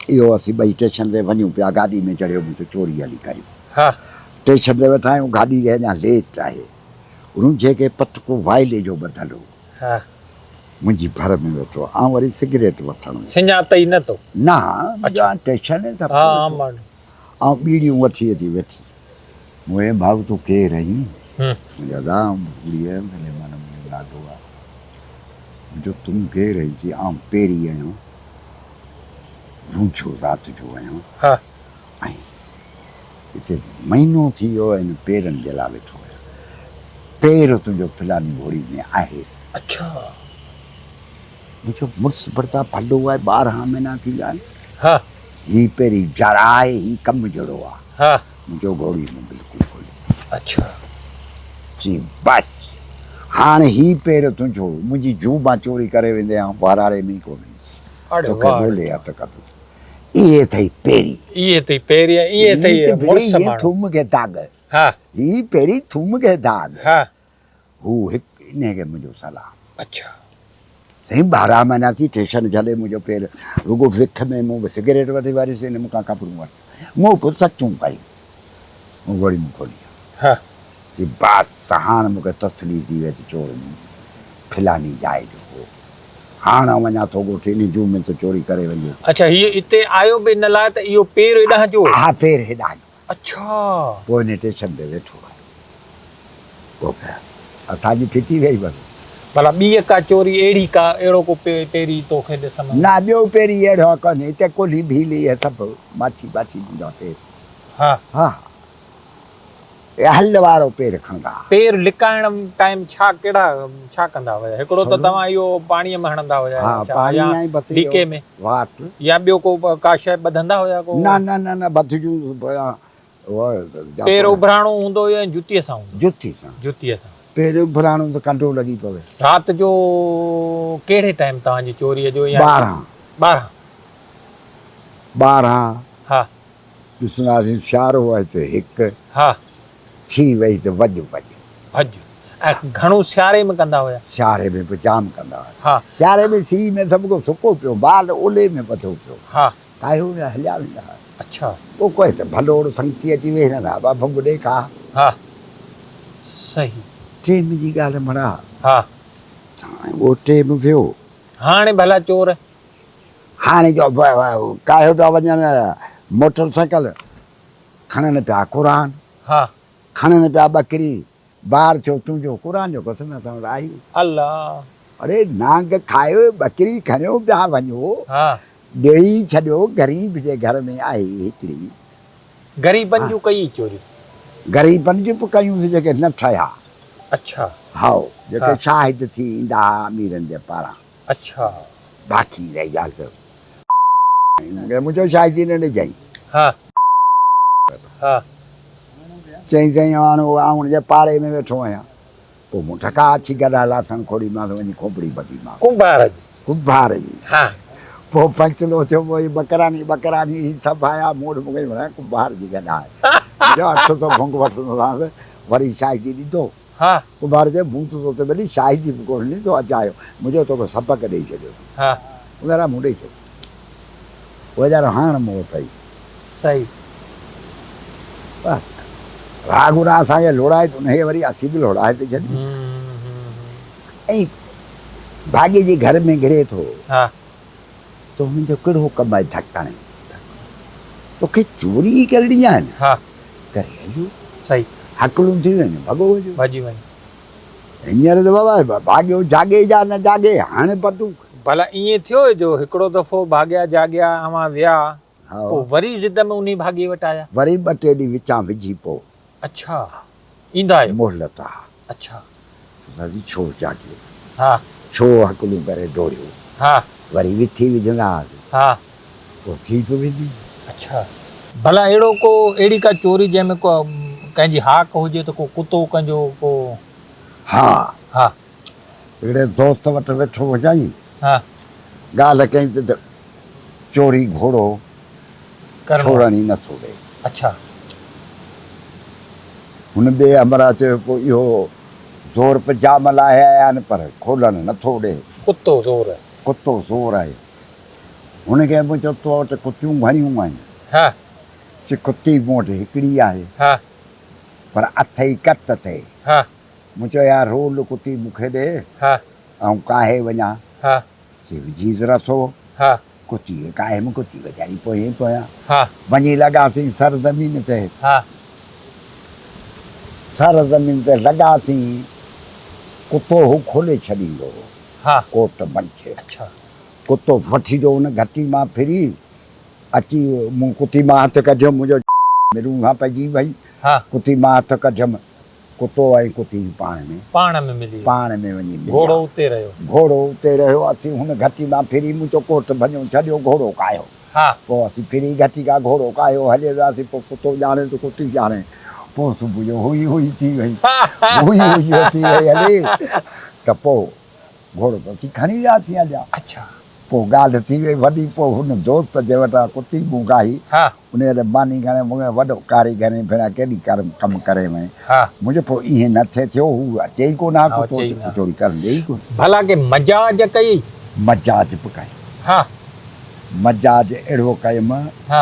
اهو اسين ٻئي ٽيشن تي وڃون پيا گاڏي ۾ چڙهيو مون چيو چوري هلي ڪريون. ها. ٽيشن تي ويٺا آهيون گاڏي کي اڃا ليٽ آهي. رونجهي کي پٽڪو وائلي جو ٻڌل هو. ها. منهنجي ڀر ۾ ويٺو. آئون وري سگريٽ وٺڻ ويس. سڃاتئي نه تو؟ نه، منهنجو ٽيشن تي ها عام ماڻهو. آئون ٻيڙيون وٺي اچي ويٺي. مون چيو ڀائو تون ڪير آهين؟ منهنجو ادا آئون ڀڳڙي آهيان سليمان منهنجو ڏاڏو آهي. مون چيو تون ڪير آهين؟ چي آئون پيري آهيان، رونجهو ذات جو آهيان ۽ هتي مهينو ٿي ويو آهي هن پيرن جي لاء ويٺو آهيان. پير تنهنجو فلاني گهوڙي ۾ آهي. اڇا. مون چيو مڙس ڀرسان ڀلو آهي 12 مهينا ٿي ويا آهن. ها. هي پهرين جر آهي هي ڪم جهڙو آهي. ها. مون چيو گهوڙي ۾ بلڪل ڪونهي. اڇا. چي بس هاڻ هي پير تنهنجو منهنجي جوء مان چوري ڪري ويندي آئون ٻهراڙي ۾ ئي ڪونهي. اڙي توکي واهه. ڳولي هٿ ڪندس. اهي اٿئي پيري. اهي اٿئي پيري ۽ اهي اٿئي مڙس ماڻهو. ٿوم کي داغ. ها. هي پيري ٿوم کي داغ. ها. هو هڪ انهيء کي منهنجو سلام. اڇا. سائين 12 مهينا ٿي ٽيشن جهلي منهنجو پير رڳو وک ۾ مون به سگريٽ وٺي واريس هن مون کان خبرون ورتيون مون به سچون ڪيون مون گهوڙي مون کولي ها. چي بس هاڻ مون کي تسلي ٿي وئي ته چور مون فلاني جاء جو هو هاڻ آئون وڃان ٿو ڳوٺ انهي جوء ۾ ته چوري ڪري وڃي. اڇا هيء اتي آيو به ان لاء ته اهو پير هيڏانهن جو هو. ها پير هيڏانهن جو. اڇا. پوء انهي ٽيشن تي ويٺو آهي. پوء اسان جي ڦٽي وئي بس. ڀلا ٻي ڪا چوري اهڙي ڪا اهڙو ڪو پيري توکي ڏسڻ ۾. نه ٻيو پيري اهڙو ڪونهي هتي ڪولهي ڀيل اهي سڀ ماڇي ٻاڇي منهنجا پير. ها. ها هل وارو پير کڻندا ها. پير لڪائڻ ٽائيم ڇا ڪهڙا ڇا ڪندا هيا هڪڙو ته توهان اهو پاڻيء ۾ هڻندا هيا ها پاڻي يا ۽ بس ليڪي ۾ واٽ يا ٻيو ڪو ڪا شيء ٻڌندا هيا ڪو. نه نه نه نه ٻڌجون پير اڀراڻو هوندو هيو ۽ جتيء سان هوندو هيو. جتي سان. جتيء سان. پير اڀراڻو ته ڪنڊو لڳي پوي. رات جو ڪهڙي ٽائيم توهان جي چوريء جو يا. 12. 12. 12. ها. ڏسنداسين سيارو آهي ته هڪ. ها. ٿي وئي ته وڄ وڄ. ڀڄ. ۽ گهڻو سياري ۾ ڪندا هيا؟ سياري ۾ به جام ڪندا هيا. ها. سياري ۾ سيء ۾ سڀ ڪو سڪو پيو، بال اولي ۾ ٻڌو پيو. ها. ڪاهيو ويا هليا ويندا هيا. اڇا. پوء ڪوئي ته ڀلوڙ سنگتي اچي ويهي رهندا هئا، ڀنگ ڏي کا. ها. صحيح. ٽيم جي ڳالهه مڙا. ها. هاڻي اهو ٽيم ويو. هاڻي ڀلا چور. هاڻي جو ڪاهيو پيا وڃن موٽر سائيڪل، کڻن پيا قرآن. ها. کڻن پيا ٻڪري، بار ٿيو تنهنجو قرآن جو قسم اسان وٽ آئي. الله. اڙي نانگ کايو ٻڪري کڻيو پيا وڃو. ها. ڏيئي ڇڏيو غريب جي گهر ۾ آهي هڪڙي. غريبن جون ڪيئي چوريون. غريبن جون به ڪيون سي جيڪي نه ٺهيا. اڇا. هائو جيڪي شاهد ٿي ايندا ها اميرن جي پاران. اڇا. باقي رهي ڳالهه ته مون چيو شاهدي نه ڏجانء. ها. ها. چيائين سائين هاڻ آئون هن جي پاڙي ۾ ويٺو آهيان. پوء مون ٺڪا اڇي گڏا لاسڻ کوڙي مانس وڃي کوپڙي ٻڌي مانس. ڪنڀار جي. ڪنڀار جي. ها. پوء فيصلو ٿيو پوء هي ٻڪراني ٻڪراني هي سڀ آيا مون وٽ مون کي چيو ڪنڀار جي گڏا آهي. مون چيو 800 ڀونگ وٺندوسانس وري شاهدي ڏيندو. ها. ڪنڀار چيو مون ته توتي ڀلي شاهدي به ڪونه ڏني تو اجايو. مون چيو توکي سبق ڏئي ڇڏيو. ها. وغيره مون ڏئي ڇڏيو. وغيره هاڻ مون اٿئي. صحيح. بس. راڳ نه اسان کي لوڙائي ته انهيء وري اسين به لوڙائي ٿي ڇڏيون. ۽ ڀاڳي جي گهر ۾ گهڙي ٿو. ها. ته هن جو ڪهڙو ڪم آهي ڌڪ هڻي. توکي چوري ڪرڻي آهي نه. ها. ڪري هليو. صحيح. هڪلون ٿي وڃ ڀڳو وڃو. ڀڄي وڃ. هينئر ته بابا ڀاڳيو جاڳي يا نه جاڳي هڻ بندوق. ڀلا ائين ٿيو جو هڪڙو دفعو ڀاڳيا جاڳيا اوهان ويا پوء وري ضد ۾ انهي ڀاڳيي وٽ آيا. وري ٻه ٽي ڏينهن وچان وجهي پوء. اڇا ايندا آهيو. مهلت ها. اڇا. سوچياسين ڇو جاڳيو. ها. ڇو هڪلون ڪري ڊوڙيو. ها. وري وٿي وجهندا هئاسين. ها. پوء ٿي به ويندي. اڇا. ڀلا اهڙو ڪو اهڙي ڪا چوري جنهن ۾ ڪو ڪنهن جي هاڪ هجي ته ڪو ڪتو ڪنهن جو ڪو. ها. ها. هڪڙي دوست وٽ ويٺو هجائين. ها. ڳالهه ڪيائين ته چوري گهوڙو ڇوڙڻ ئي نٿو ڏئي. اڇا. هن ٻئي همراهه چيو پوء اهو زور به جام لاهي آيا آهن پر کولڻ نٿو ڏئي. ڪتو زور. ڪتو زور آهي. هن کي مون چيو تو وٽ ڪتيون گهڻيون آهن؟ ها. چي ڪتي مون وٽ هڪڙي آهي. ها. پر اٿئي ڪت اٿئي. ها. مون چيو يار رول ڪتي مون کي ڏي. ها. آئون ڪاهي وڃان. ها. چي وجهيس رسو. ها. ڪتي کي ڪاهي م ڪتي ويچاري پويان ئي پويان. ها. وڃي لڳاسين سر زمين تي. ها. سر زمين تي لڳاسين ڪتو هو کولي ڇڏيندو هو. ها. ڪوٽ منجهه. اڇا. ڪتو وٺي جو ان گهٽي مان ڦري اچي مون ڪتي مان هٿ ڪڍيم منهنجو مرون کان پئجي وئي. ها. ڪتي مان هٿ ڪڍيم ڪتو ۽ ڪتي پاڻ ۾. پاڻ ۾ ملي ويا. پاڻ ۾ وڃي مليا. گهوڙو اتي رهيو. گهوڙو اتي رهيو. اسين هن گهٽي مان ڦري مون چيو ڪوٽ ڀڃو ڇڏيو گهوڙو ڪاهيو. ها. پوء اسين ڦري گهٽي کان گهوڙو ڪاهيو هلي وياسين. پوء ڪتو ڄاڻي ته ڪتي ڄاڻي. پوء صبح جو هئي هئي ٿي وئي. هئي هئي ٿي وئي هلي ته پوء گهوڙو ته اسين کڻي وياسين هليا. اڇا. پوء ڳالهه ٿي وئي وڏي. پوء هن دوست جي وٽان ڪتي مون ڪاهي. ها. انهيء تي ماني کڻي مون کي وڏو ڪاريگرين ڀيڻا ڪيڏي ڪرم ڪم ڪري وئين. ها. منهنجو پوء ائين نه ٿئي ٿيو هو اچي ئي ڪونه ها ها، ڪتو اچي ئي اچي نه. چوري ڪرندي ئي ڪونه. ڀلا ڪي مجاج ڪئي؟ مجاج به ڪئي. ها. مجاج اهڙو ڪيم. ها.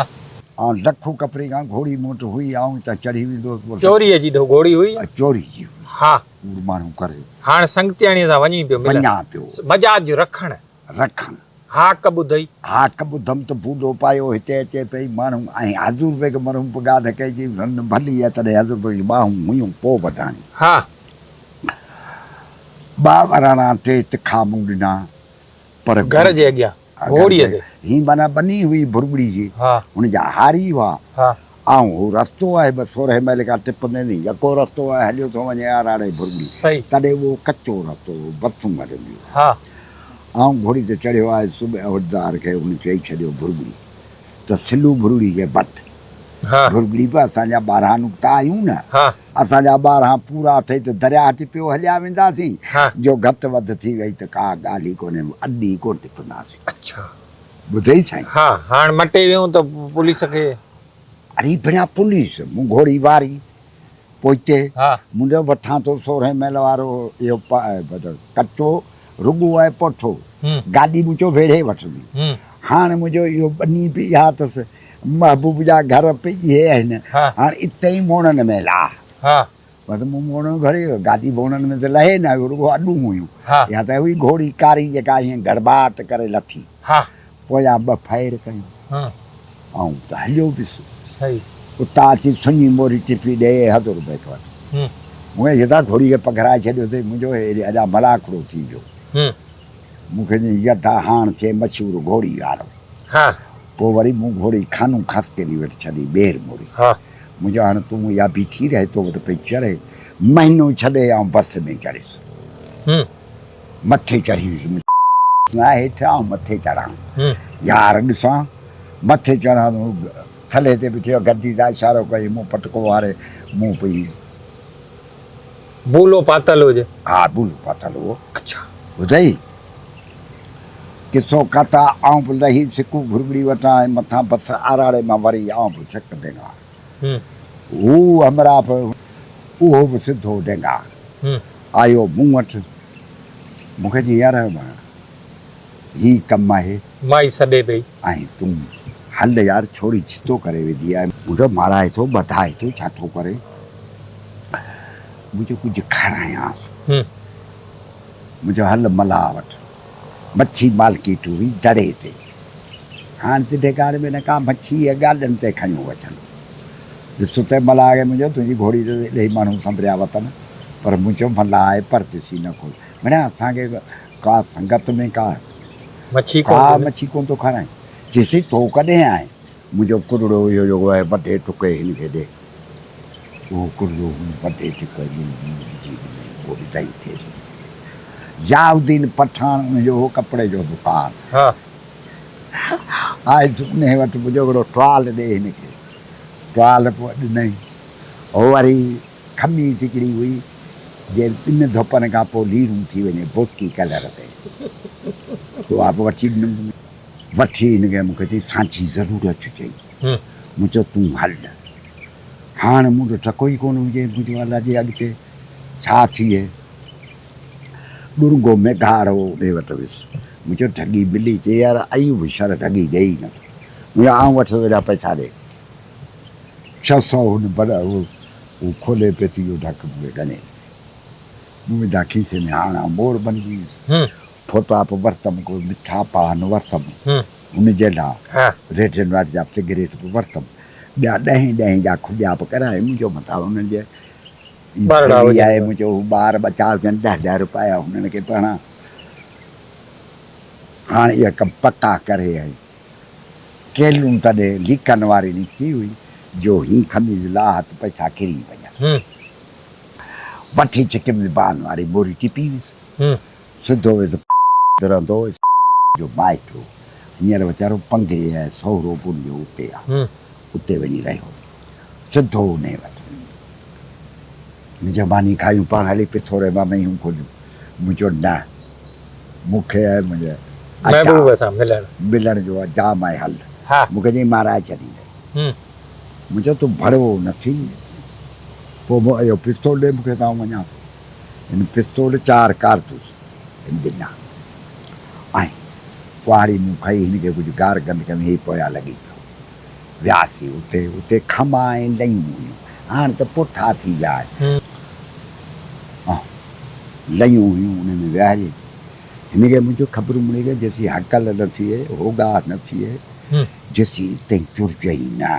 آئون لکو ڪپري کان گهوڙي مون وٽ هئي آئون اتان چڙهي ويندو هوس پوء. چوريء جي گهوڙي هئي؟ چوري جي هئي. ها. ڪوڙ ماڻهو ڪري. هاڻ سنگتياڻيء سان وڃين پيو ملڻ. وڃان پيو. مجاج رکڻ. رکڻ. هاڪ ٻڌئي. هاڪ ٻڌم ته بوڏو پايو هتي اچي پئي ماڻهو ۽ حضور بيگ مرحوم به ڳالهه ڪئي جي رن ڀلي آهي تڏهن حضور بيگ جون ٻانهون هيون پوء وڍاڻي. ها. ٻه وراڻا ٽي تکا مون ڏنا پر. گهر جي اڳيان گهوڙيء تي. هي معنيٰ ٻني هئي ڀرڳڙي جي. ها. هن جا هاري هئا. ها. آئون هو رستو آهي ٻه سورهين ميل کان ٽپندي ني يڪو رستو آهي هليو ٿو وڃي آراڙي ڀرڳڙي. صحيح. تڏهن اهو ڪچو رستو هو بسون هلنديون هيون. ها. آئون گهوڙي تي چڙهيو آيس صبح عهديدار کي هن چئي ڇڏيو ڀرڳڙي ته سلو ڀرڳڙي کي ٻڌ. ها. ڀرڳڙي به اسان جا 12 نقطا آهيون نه. ها. اسان جا 12 پورا اٿئي ته درياهه ٽپيو هليا وينداسين. ها. جو گهٽ وڌ ٿي وئي ته ڪا ڳالهه ئي ڪونهي اڏي ڪونه ٽپنداسين. اڇا. ٻڌئي سائين. ها هاڻ مٽي ويون ته پوليس کي. اڙي ڀڻيا پوليس مون گهوڙي واري پوئتي. ها. مون چيو وٺان ٿو سورهين ميل وارو اهو ڪچو رڳو ۽ پوٺو. گاڏي مون چيو ويڙهي وٺندي. هاڻ منهنجو اهو ٻني به اها اٿس محبوب جا گهر به اهي آهن. هاڻ اتي ئي موڻن ۾ لاهه. ها. بس مون موڻو گهڙي ويو. گاڏي موڻن ۾ ته لهي نه، اهو رڳو اڏون هيون. ها. يا ته هئي گهوڙي ڪاري جيڪا ائين گڙٻاٽ ڪري لٿي. ها. پويان ٻه فائر ڪيون. ها. آئون ته هليو ويس. صحيح. اتان اچي سڃي موري ٽپي ڏيئي حضور بيگ وٽ. هون. مون کي چيو گهوڙي کي پگهرائي ڇڏيو اٿئي، منهنجو هيڏي اڃا ملاکڙو ٿي ويو. هون. مون کي چيائين يڌا هاڻ ٿئي مشهور گهوڙي وارو. ها. پوء وري مون گهوڙي خانو خاصخيلي وٽ ڇڏي ٻير موڙي. ها. مون چيو هاڻ تون اها بيٺي رهي تو وٽ پئي چري. مهينو ڇڏي آئون بس ۾ چڙهيس. هون. مٿي چڙهي ويس. مون چيو نه هيٺ آئون مٿي چڙهان. هون. يار ڏسان. مٿي چڙهان ته هو ٿلهي تي بيٺي هو. گدي تان اشارو ڪيائين. مون پٽڪو واري منهن پئي. بولو پاتل هجي. ها بولو پاتل هو. اڇا. ٻڌئي؟ قصو ڪٿا آئون به لهي سڪو گهرڳڙي وٽان ۽ مٿان بس آراڙي مان وري آئون به ڇڪ ڊينگار. هو همراهه به اهو به سڌو ڊينگار. آيو مون وٽ. مون کي چيائين يار هي ڪم آهي. مائي سڏي پئي. ۽ تون هل يار ڇوري ڇتو ڪري وڌي آهي. مون چيو مارائي ٿو ٻڌائي ٿو ڇا ٿو ڪري. مون چيو ڪجهه کارايانس. مون چيو هل ملاح وٽ. مڇي مالڪيٽ هئي دڙي تي. هاڻ ٽڍيڪار ۾ نه ڪا مڇي اها گاڏن تي کڻيو اچن. ڏس ته ملاح کي مون چيو تنهنجي گهوڙي تي ته الاهي ماڻهو سنڀريا وتن پر مون چيو ملاح آهي پرديسي نه کول. مڙيا اسان کي ڪا سنگت ۾ ڪا مڇي ڪا مڇي ڪونه ٿو کارائين. چيس تو ڪڏهن آئين؟ مون چيو ڪرڙو اهو جيڪو آهي وڍي ٽڪي هن کي ڏي. اهو ڪرڙو هن وڍي ٽڪي مون وجهي ڏنائين. پوء ٻڌائي ٿئي ٿو. ضياء الدين پٺاڻ ان جو هو ڪپڙي جو دڪان. ها. آيس انهي وٽ منهنجو هڪڙو ٽوال ڏي هن کي. ٽوال پوء ڏنائين. هو وري کمي هڪڙي هئي. جي ٻن ڌوپن کان پوء ليرون ٿي وڃي بوسڪي ڪلر تي. اها به وٺي ڏنم. وٺي هن کي مون کي چئي سانچي ضرور اچ چئي. مون چيو تون هل. هاڻ مون وٽ ٽڪو ئي ڪونه هجي. منهنجو الله جي اڳتي ڇا ٿئي. ڏرنگو ميگهاڙ هو انهي وٽ ويس. مون چيو ڍڳي ملي؟ چئي يار ايوب شر ڍڳي ڏئي ئي نٿو. مون چيو آئون وٺندس ايڏا پئسا ڏي. 600 هن بڙ اهو کولي پيتي جو ڍڪ مون کي ڳڻي ڏنو. مون وڌا کيسي ۾ هاڻ آئون مور بنجي ويس. ڦوٽا به ورتم، ڪو مٺا پان ورتم هن جي لاء، ريڊ اينڊ وائيٽ جا سگريٽ به ورتم، ٻيا ڏهين ڏهين جا کليا به ڪرايم. منهنجو متان هنن جي ڦري آهي، مون چيو هو ٻار ٻچا هجن ڏهه ڏهه روپيا هنن کي به هڻان. هاڻ اهي ڪم پڪا ڪري ۽ ڪيلون تڏهن ليڪن واري نڪتي هئي جو هي قميص لاهه ته پئسا ڪري وڃن. وٺي ڇڪيم زبان واري ٻوري ٽپي ويس. سڌو ويس رهندو هو جو مائٽ هو. هينئر ويچارو پنگري ۽ سهرو به ان جو اتي آ. اتي وڃي رهيو. سڌو انهيء وٽ وڃي. مون چيو ماني کايون پاڻ هلي پٿوري مان مينهون کوليون. مون چيو نه مون کي ۽ منهنجي محبوب سان ملڻ. ملڻ جو جام آهي هل. مون کي چيائين مارائي ڇڏيندين. مون چيو تون ڀڙوو نه ٿي. پوء مون اهو پستول ڏي مون کي ته آئون وڃان ٿو. هن پستول چار ڪارتوس هن ڏنا ۽ ڪهاڙي مون کنئي هن کي ڪجهه گار گند ڪيم هي پويان لڳي پيو. وياسين اتي اتي کما ۽ ليون هيون هاڻ ته پوٺا ٿي ويا آهن. ليون هيون انهن ۾ ويهاري هن کي منهنجو خبرون مڙي گيا جيسين هڪل نه ٿئي هوڳاهه نه ٿئي جيسين تائين چرچئي نه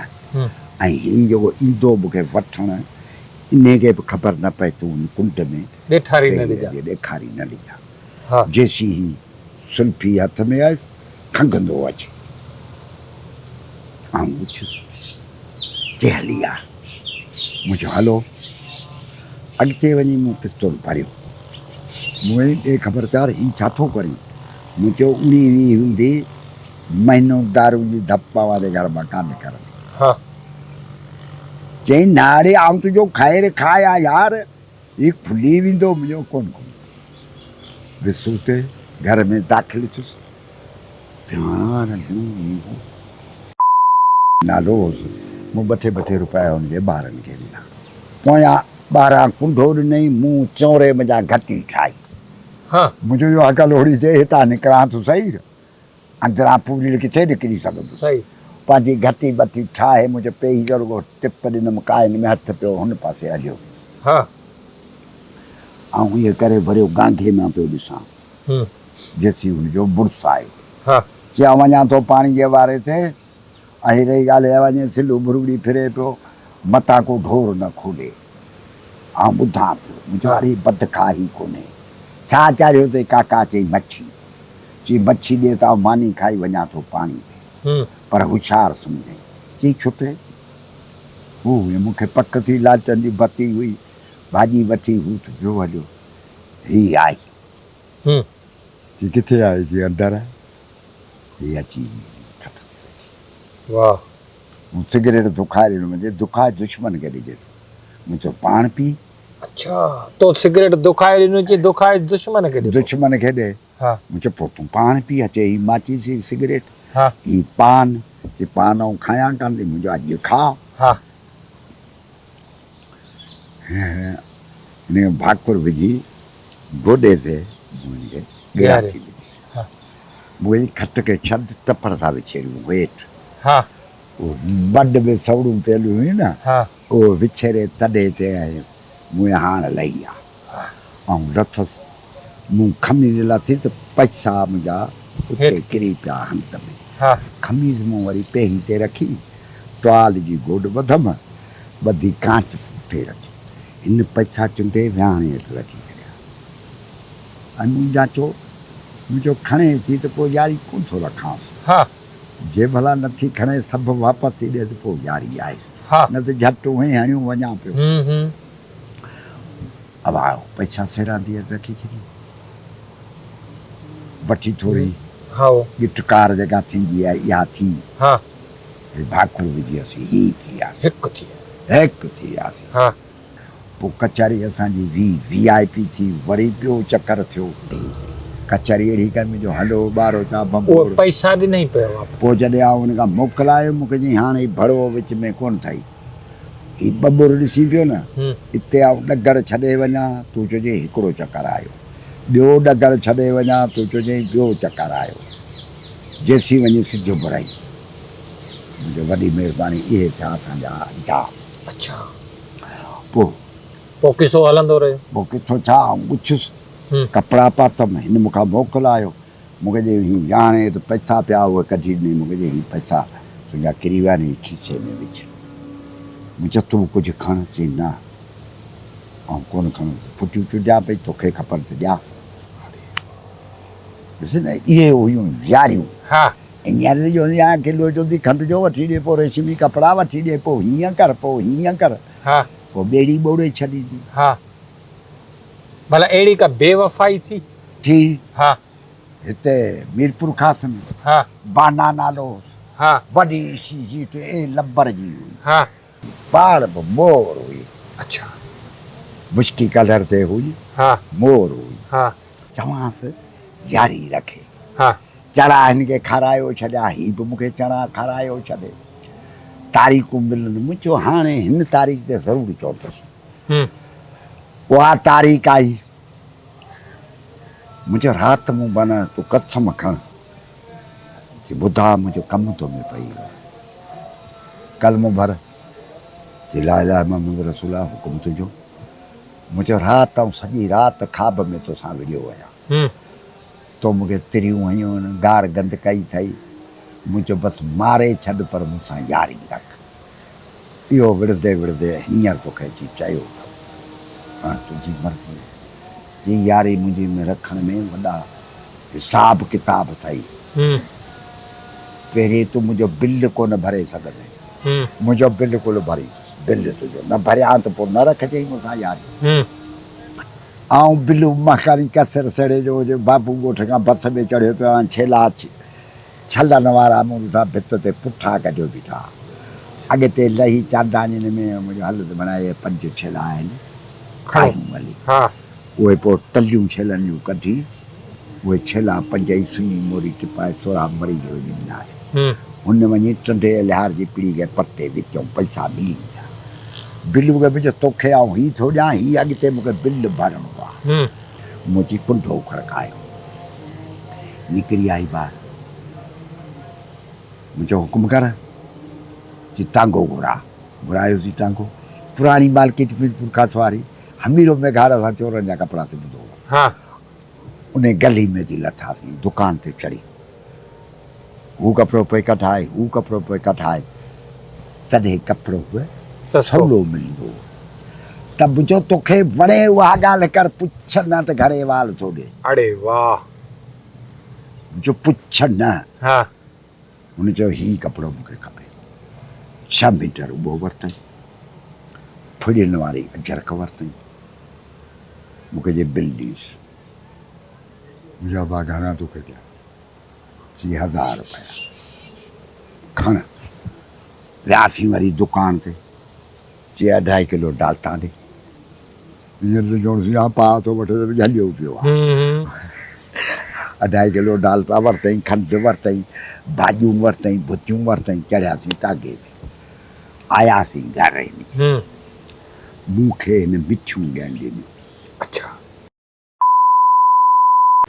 ۽ هي جيڪو ايندو مون کي وٺڻ انهي کي به خبر نه پئي تون هن ڪنڊ ۾ ڏيٺاري نه ڏجان ڏيکاري نه ڏجان جيسين هي سلفي هٿ ۾ آيس، کنگهندو اچي. آئون اٿيس، چي هلي آ. مون چيو هلو. اڳتي وڃي مون پستول ڀريو. مون وڃي ڏي خبر چار هي ڇا ٿو ڪرين؟ مون چيو اڻيهه ويهه هوندي، مهينو دارو جي ڌپ اوهان جي گهر مان ڪانه نڪرندي. چيائين نه اڙي آئون تنهنجو خير خواهه آهيان يار. هي کلي ويندو منهنجو ڪونه کلندو. ويس اتي گهر ۾ داخل ٿيس. پيار جون هو نالو هوس. مون ٻه ٽي ٻه ٽي روپيا هن جي ٻارن کي ڏنا. پويان ٻاهران ڪنڍو ڏنئي، مون چونري منجهان گهٽي ٺاهي. منهنجو اهو عقل هوڙي چئي هتان نڪران ته سهي. اندران پوريل ڪٿي نڪري سگهندس. پنهنجي گهٽي ٻٽي ٺاهي منهنجو پيهي جو رڳو ٽپ ڏنم ڪائن ۾ هٿ پيو هن پاسي هليو ويس. آئون ائين ڪري وريو گانگهي مان پيو ڏسان. جيسين هن جو مڙس آيو. چيائون وڃان ٿو پاڻي جي واري تي ۽ رهي ڳالهه اها وڃي سلو ڀرڳڙي ڦري پيو متان ڪو ڍور نه کولي. آئون ٻڌان پيو. مون چيو اڙي بدخواهي ڪونهي. ڇا چاڙهيو اٿئي ڪاڪا چئي مڇي. چي مڇي ڏي ته آئون ماني کائي وڃان ٿو پاڻي تي. پر هوشيار سمجهين. چي ڇٽي. هو هئي مون کي پڪ ٿي لالٽن جي بتي هئي. ڀاڄي وٺي هو ته ويو هليو. هي آئي. چي ڪٿي آهي؟ چي اندر آهي. هي اچي کٽ تي ويٺي. واهه. مون سگريٽ دکائي ڏنو. منهنجي دکائي دشمن کي ڏجي ٿو. مون چيو پاڻ پي. اڇا تو سگريٽ دکائي ڏنو چي دکائي دشمن کي ڏبو. دشمن کي ڏي. مون چيو پوء تون پاڻ پي. چي هي ماچيس جي سگريٽ. هي پان. چي پان آئون کايان ڪانه ٿي. مون چيو اڄ کاء. هن کي ڀاڪر وجهي گوڏي تي مون هن کي ڳراٽي ڏني. مون چيو کٽ کي ڇڏ ٽپڙ ٿا وڇيريون هيٺ. اهو بڊ ۾ سوڙون پيل هيون نه. اهو وڇيري تڏي تي ۽ مون هاڻ لهي آ. آئون لٿس. مون قميض لاٿي ته پئسا منهنجا اتي ڪري پيا هنڌ ۾. قميض مون وري پيهي تي رکي، ٽوال جي گوڏ ٻڌم، ٻڌي ڪانچ اتي رکي. هن پئسا چونڊي ويهاڻي هيٺ رکي ڇڏيا. ۽ مون جاچيو، مون چيو کڻي ٿي ته پوء ياري ڪونه ٿو رکانس. جي ڀلا نٿي کڻي سڀ واپس ٿي ڏي ته پوء ياري آهي. نه ته جهٽ اونهين هڻيون وڃان پيو. ابا پئسا سيرانديء هيٺ رکي ڇڏي. وٺي ٿوري ڳٺ ڪار جيڪا ٿيندي آهي اها ٿي. وري ڀاڪر وجهي اسين هي ٿي وياسين. هڪ ٿي هڪ ٿي وياسين. پوء ڪچهري اسان جي وي وي آء پي ٿي، وري ٻيو چڪر ٿيو. ڪچهري اهڙي ڪئي جو هلو ٻاروچا ڀنڀور. اهي پئسا ڏنئي پيا واپس. پوء جڏهن آئون هن کان موڪلايو، مون کي چيائين هاڻ هي ڀڙوو وچ ۾ ڪونه اٿئي. هي ٻٻر ڏسين پيو نه، اتي آئون ڏگر ڇڏي وڃان، تون چئجين هڪڙو چڪر آيو. ٻيو ڏگر ڇڏي وڃان، تون چئجين ٻيو چڪر آيو. جيسين وڃي سج اڀرئي. منهنجي وڏي مهرباني اهي ٿيا اسان جا انجام. اڇا. پوء. پوء قصو هلندو رهيو. پوء قصو ڇا، آئون ڳڇيس، ڪپڙا پاتم، هن مون کان موڪلايو، مون کي چيائين هي ويهاڻي ته پئسا پيا اهي ڪڍي ڏنائين، مون کي چيائين هي پئسا تنهنجا ڪري ويا آهن، هي کيسي ۾ وجهه. مون چيس تون به ڪجهه کڻ، چيائين نه آئون ڪونه کڻندس، ڦٽيون چونڊيان پئي، توکي کپن ته ڏيان. ڏس نه اهي هيون ياريون. ها. هينئر ته چوندي آهيان ڪلو چوندي کنڊ جو وٺي ڏي، پوء ريشمي ڪپڙا وٺي ڏي، پوء هيئن ڪر، پوء هيئن ڪر. ها. پوء ٻيڙي ٻوڙي ڇڏيندي. ها. ڀلا اهڙي ڪا بي وفائي ٿي؟ ٿي. ها. هتي ميرپورخاص ۾. ها. بانا نالو هوس. ها. وڏي سيٽ اي لمبر جي هئي. ها. پاڻ به مور هئي. اڇا. مشڪي ڪلر تي هئي. ها. مور هئي. ها. چوانس ياري رکي. ها. چڻا هن کي کارايو ڇڏيان، هي به مون کي چڻا کارايو ڇڏي. تاريخون ملن، مون چيو هاڻي هن تاريخ تي ضرور چوندس. اها تاريخ آئي، مون چيو رات مون بنا تون قسم کڻ، چي ٻڌاء منهنجو ڪم تو ۾ پئي ويو آهي. ڪلمو ڀر، چي لا اله محمد رسول الله حڪم تنهنجو. مون چيو رات آئون سڄي رات خواب ۾ توسان وڙهيو آهيان. تو مون کي تريون هنيون آهن، گار گند ڪئي اٿئي. مون چيو بس ماري ڇڏ پر مون سان ياري رک. اهو وڙهندي وڙهندي هينئر توکي اچي چيو اٿم. هاڻ تنهنجي مرضي آهي. چيائين ياري منهنجي ۾ رکڻ ۾ وڏا حساب ڪتاب اٿئي. پهرين تون منهنجو بل ڪونه ڀري سگهندين. منهنجو بلڪل ڀري بل تنهنجو نه ڀريان ته پوء نه رکجئين مون سان ياري. آئون بلو مهڪاري ڪسر سڙي جو هجي بابو ڳوٺ کان بس ۾ چڙهيو پيو آهيان ڇيلا ڇلن وارا مون ڏٺا ڀت تي پٺا ڪڍيو بيٺا اڳتي لهي چانداڻين ۾ منهنجو هل ته بڻائي اهي پنج ڇيلا آهن کايون هلي اهي پوء ٽليون ڇيلن جون ڪڍي اهي ڇيلا پنج ئي سڃي موري ٽپائي سهراب مري کي وڃي ڏناسين. هن وڃي ٽنڊي الهيار جي پڙي کي پتي وچئون پئسا ملي ويا. بلو کي به چيس توکي آئون هي ٿو ڏيان، هي اڳتي مون کي بل ڀرڻو آ. مون اچي ڪنڍو کڙڪايو. نڪري آئي ٻاهر. مون چيو حڪم ڪر. چي ٽانگو گهراء. گهرايوسين ٽانگو. پراڻي مارڪيٽ ميرپور خاص واري. هميرو ميگهاڙ اسان چورن جا ڪپڙا سبندو هو. انهي گلي ۾ اچي لٿاسين. دڪان تي چڙهي. هو ڪپڙو پئي ڪڍائي، هو ڪپڙو پئي ڪڍائي. تڏهن ڪپڙو به سولو ملندو هو. ته به جو توکي وڻي اها ڳالهه ڪر، پڇ نه ته گهڙي وال ٿو ڏي. اڙي واهه! جو پڇ نه. ها. هن چيو هي ڪپڙو مون کي کپي. ڇهه ميٽر اڀو ورتائين. ڦڙين واري اجرڪ ورتائين. مون کي چي بل ڏيس. منهنجا ابا گهڻا توکي ڏيان؟ چي هزار رپيا. کڻ. وياسين وري دڪان تي. چي اڍائي ڪلو ڊالٽا ڏي. هينئر ته جوڻس يا پاء ٿو وٺي ته به جهليو پيو آ. اڍائي ڪلو ڊالٽا ورتائين، کنڊ ورتائين، ڀاڄيون ورتائين، ڀتيون ورتائين، چڙهياسين ٽاگي ۾. آياسين گهر هن جي. مون کي هن مٺيون ڏيڻ ڏنيون. اڇا.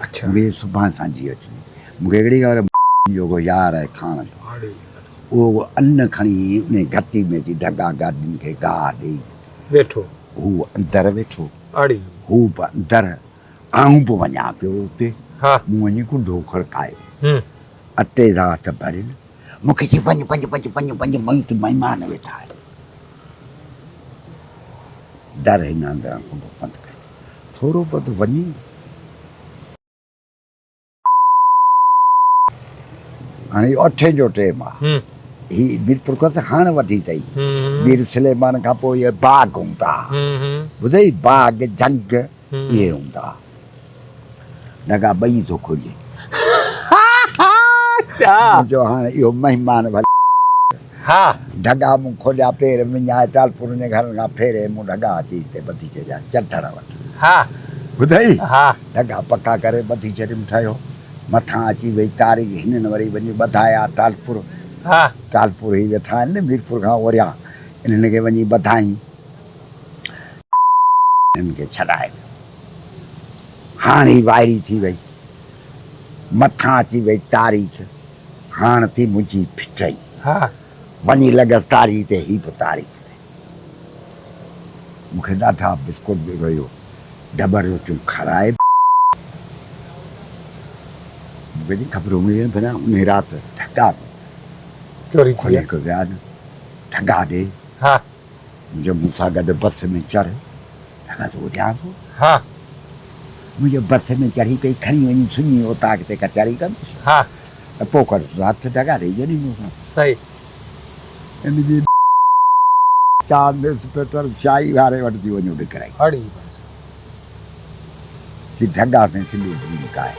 اڇا. مون کي سڀان سانجهي اچڻي. مون کي هڪڙي خبر جو ڪو يار آهي کاڻ جو. اهو ان کڻي انهي گهٽي ۾ اچي ڍڳا گاڏين کي گاهه ڏيئي. ويٺو. هو اندر ويٺو. اڙي. هو به اندر. آئون به وڃان پيو اتي. ها. مون وڃي ڪنڍو کڙڪايو. هم. اٽي جا هٿ ڀريل. مون کي چي وڃ وڃ وڃ وڃ وڃ مون ته مهمان ويٺا آهن. در هن اندران ڪنڍو بند ڪيو. ٿورو پد وڃي. هاڻي اهو اٺين جو ٽيم آ. هي ميرپور کان ته هاڻ وڌي اٿئي. مير سليمان کان پوء اهي باغ هوندا ها. ٻڌئي باغ جهنگ اهي هوندا ها. لڳا ٻئي ٿو کولي. مون چيو هاڻي اهو مهمان ڀلي. ها. ڍڳا مون کوليا پير وڃائي ٽالپرن جي گهرن کان ڦيري مون ڍڳا اچي هتي ٻڌي ڇڏيا چڍڙ وٽ. ها. ٻڌئي؟ ها. ڍڳا پڪا ڪري ٻڌي ڇڏيم ٺهيو. مٿان اچي وئي تاريخ هنن وري وڃي ٻڌايا ٽالپر. ها. ٽالپر هي ويٺا آهن نه ميرپور کان اوريان انهن کي وڃي ٻڌائين. هنن کي ڇڏائي ويو. هاڻ هي وائري ٿي وئي. مٿان اچي وئي تاريخ. هاڻ ٿي منهنجي ڦٽئي. ها. وڃي لڳس تاريخ تي هي به تاريخ تي. مون کي ڏاڍا بسڪوٽ به ويو. ڊٻر روٽيون کارائي. مون کي جي خبر هئي نه ڀلا انهي رات ڍڳا به چوري ٿي ويا. کولي ڪو ويا نه. ڍڳا ڏي. ها. منهنجو مون سان گڏ بس ۾ چڙهه. ڍڳا ته اڏيان ٿو. ها. منهنجو بس ۾ چڙهي پئي کڻي وڃي سڃي اوطاق تي ڪچهري ڪندس. ها. ته پوء ڪر هٿ ڍڳا ڏئي ڇڏي مون سان. صحيح. ان جي چاند انسپيڪٽر شاهي واري وٽ ٿي وڃو ڏڪرائي. اڙي بس. چي ڍڳا سين سلو ڀري لڪائي.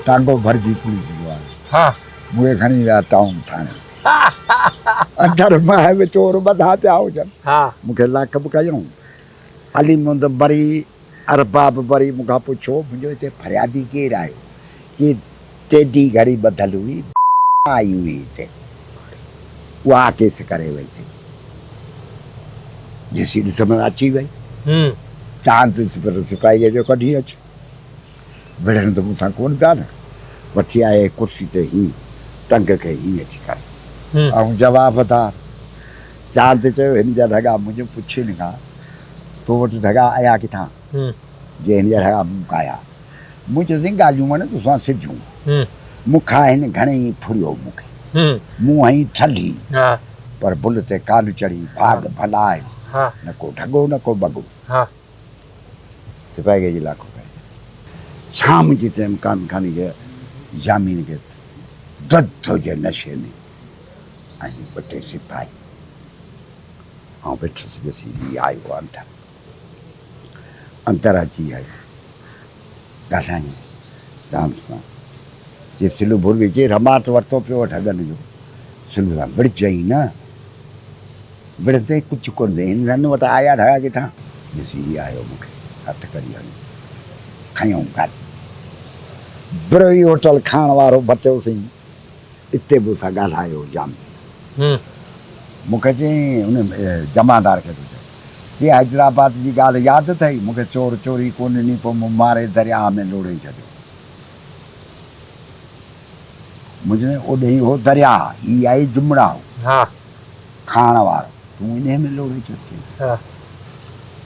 ٽانگو ڀرجي پوليس جو آيو. ها. مون کي کڻي ويا ٽائون ٿاڻي. اندر مهه به چور ٻڌا پيا هجن. ها. مون کي لاڪ به ڪيائون. علي محمد بري، ارباب بري مون کان پڇيو، منهنجو هتي فريادي ڪير آيو؟ چي تيڏي گهڙي ٻڌل هئي، آئي هئي هتي. اها ڪيس ڪري وئي ٿي. جيسين ڏٺم ته اچي وئي. چاند سپاهيء جو ڪڍي اچ. وڙهن ته مون سان ڪونه پيا نه. وٺي آيئي ڪرسي تي هين ٽنگ کي هين اچي ڪري. آئون جوابدار. چاند چيو هن جا ڍڳا منهنجو پڇين کان تو وٽ ڍڳا آيا ڪٿان؟ جي هن جا ڍڳا مون ڪايا. مون چيو سائين ڳالهيون وڻ توسان سڌيون. مون کان هن گهڻي ئي ڦريو مون کي. مون هنئي ٺلهي. پر بل تي ڪانه چڙهي ڀاڳ ڀلا آهن. نه ڪو ڍڳو نه ڪو ٻڳو. سپاهيء جي لاکو ڪري شام جي ٽيم ڪان خاني کي يامين کي دڌ جي نشي ۾ ۽ ٻه ٽي سپاهي آئون ويٺس ڏسي هي آيو اندر اندر اچي آيو ڳالهايائين چانس سان چي سلو ڀروي چي رماٽ ورتو پيو ڍڳن جو سلو سان وڙهجئين نه وڙهندي ڪجهه ڪونه ٿئي. هن رن وٽ آيا ڍڳا ڪٿان؟ ڏسي هي آيو مون کي هٿ ڪري هڻي کنيائون گاڏي. بروهي هوٽل کائڻ وارو بچيوسين. اتي به اسان ڳالهايو جام. مون کي چيائين ان جمعدار کي ٿو چئي. چي حيدرآباد جي ڳالهه ياد اٿئي؟ مون کي چور چوري ڪونه ڏني پوء مون ماري درياهه ۾ لوڙهي ڇڏيو. مون چيو اوڏي هي هو درياهه، هي آهي جمڙائو. ها. کائڻ وارو، تون انهيء ۾ لوڙهي ڇڏ ٿي.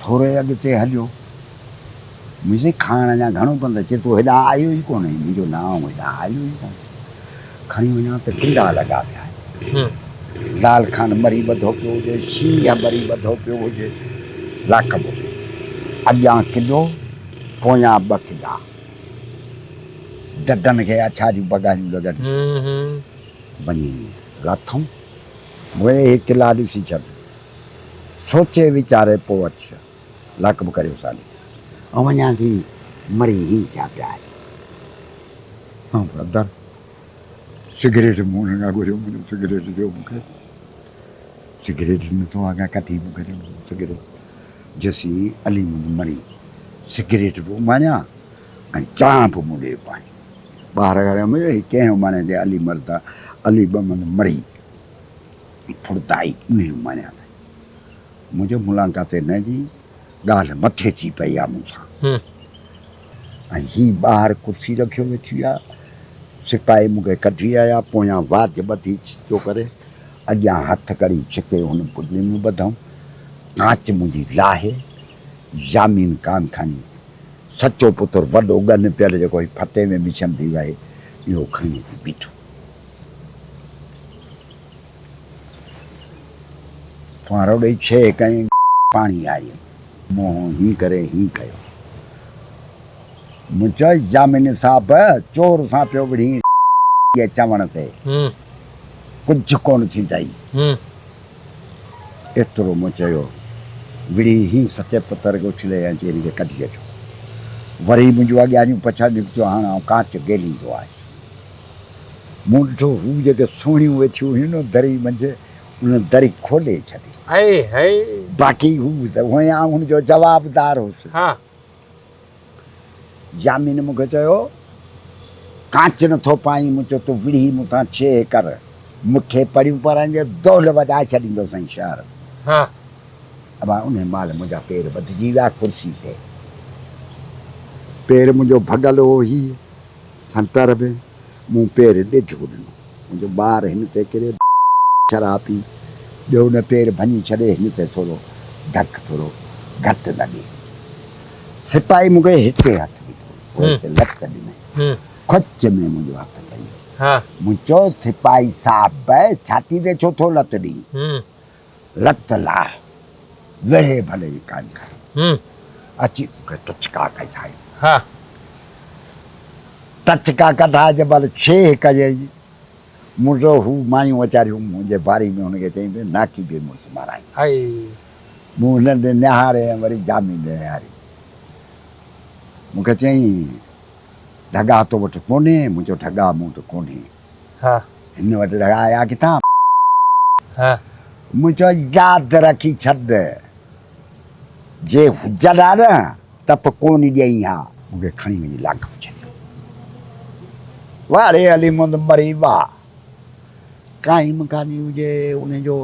ٿوري اڳتي هليو. مون چيس، کائڻ اڃا گهڻو پنڌ. چي، تون هيڏانهن آيو ئي ڪونه آهين. منهنجو نه، آئون هيڏانهن آيو ئي ڪونه. کڻي وڃان ته ڪنڊا لڳا پيا آهن. لال خان مري ٻڌو پيو هجي، شينهن مري ٻڌو پيو هجي، لاکبو. اڳيان قلعو، پويان ٻه قلعا. ڊڊن کي اڇا جون بغاليون لڳل. وڃي لاٿم. مون هي قلعا ڏسي ڇڏ. سوچي ويچاري پوء اچ. لاڪ به ڪريو سالي. آئون وڃان ٿي مري هين ٿيا پيا آهن. آئون اندر سگريٽ مون هن کان گهريو منهنجو سگريٽ ڏيو مون کي. سگريٽ نه ٿو اڳيان ڪڍي مون کي ڏيو سگريٽ. جيسين علي محمد مري سگريٽ به اماڻيا ۽ چانهه به مون ڏي اماڻي. ٻاهر گهڙيو منهنجو هي ڪنهن اماڻيا جي علي مرد علي محمد مري. ڦڙتائي انهي اماڻيا اٿئي. منهنجو ملان ڪاتي نه جي ڳالهه مٿي ٿي پئي آ مون سان. ۽ هي ٻاهر ڪرسي رکيو ويٺي آ. سپاهي مون کي ڪڍي آيا. پويان واڌ ٻڌي ڇتو ڪري اڳيان هٿ ڪڙي ڇڪي هن پڄلي ۾ ٻڌائون. ڪانچ منهنجي لاهي يامين ڪان کڻي سچو پتر وڏو ڳن پيل جيڪو هي ڦٽي ۾ مشن ٿي وهي اهو کڻي اچي بيٺو. ڦوهارو ڏئي ڇيهه ڪيائين، پاڻي آئي. منهن هين ڪري هين ڪيو. مون چيو، يامين صاحب، چور سان پيو وڙهين جي چوڻ تي. ڪجهه ڪونه ٿيندئي. ايترو مون چيو. وڙهي هين سچي پتر کي اڇلي ۽ چئي هن کي ڪڍي اچو. وري منهنجو اڳيان جون پڇا نڪتيون، هاڻ آئون ڪانچ گيليندو آهيان. مون ڏٺو هو جيڪي سهڻيون ويٺيون هيون نه دري منجهه، انهن دري کولي ڇڏي. هئي هئي. باقي هو ته هونئن آئون هن جو جوابدار هوس. ها. يامين مون کي چيو، ڪانچ نه ٿو پائين. مون چيو، تون وڙهي مون سان ڇيهه ڪر. مون کي پڙيون پارائيندي دهل وڄائي ڇڏيندوسئين شهر ۾. ها. ابا انهيء مهل منهنجا پير ٻڌجي ويا ڪرسي تي. پير منهنجو ڀڳل هو هي سنٽر ۾. مون پير ڏيڍو ڏنو. منهنجو ٻار هن تي ڪري شراب پي ٻيو نه پير ڀڃي ڇڏي هن تي ٿورو ڌڪ ٿورو گهٽ لڳي. سپاهي مون کي هتي هٿ وڌو پوء هتي لت ڏنائين. کچ ۾ منهنجو هٿ پئي ويو. مون چيو سپاهي صاحب ڇاتي تي ڇو ٿو لت ڏين؟ لت لاهه وڙهي ڀلي ئي ڪانه کڻي. اچي مون کي ٽچڪا ڪڍائين. ٽچڪا ڪڍائي جنهن مهل ڇيهه ڪيائين، مون چيو هو مايون ويچاريون منهنجي باري ۾ هن کي چئين پيون ناڪي بي مڙس مارائين. مون هنن ڏي نهاري ۽ وري جامي ڏي نهاري. مون کي چيائين ڍڳا تو وٽ ڪونهي؟ مون چيو ڍڳا مون وٽ ڪونهي. هن وٽ ڍڳا آيا ڪٿان؟ مون چيو ياد رکي ڇڏ، جي هجن ها نه ته به ڪونه ڏئين ها. مون کي کڻي وڃي لاڪ ۾ ڇڏيو. واهه ري علي محمد مري واهه. قائم خاني هجي، ان جو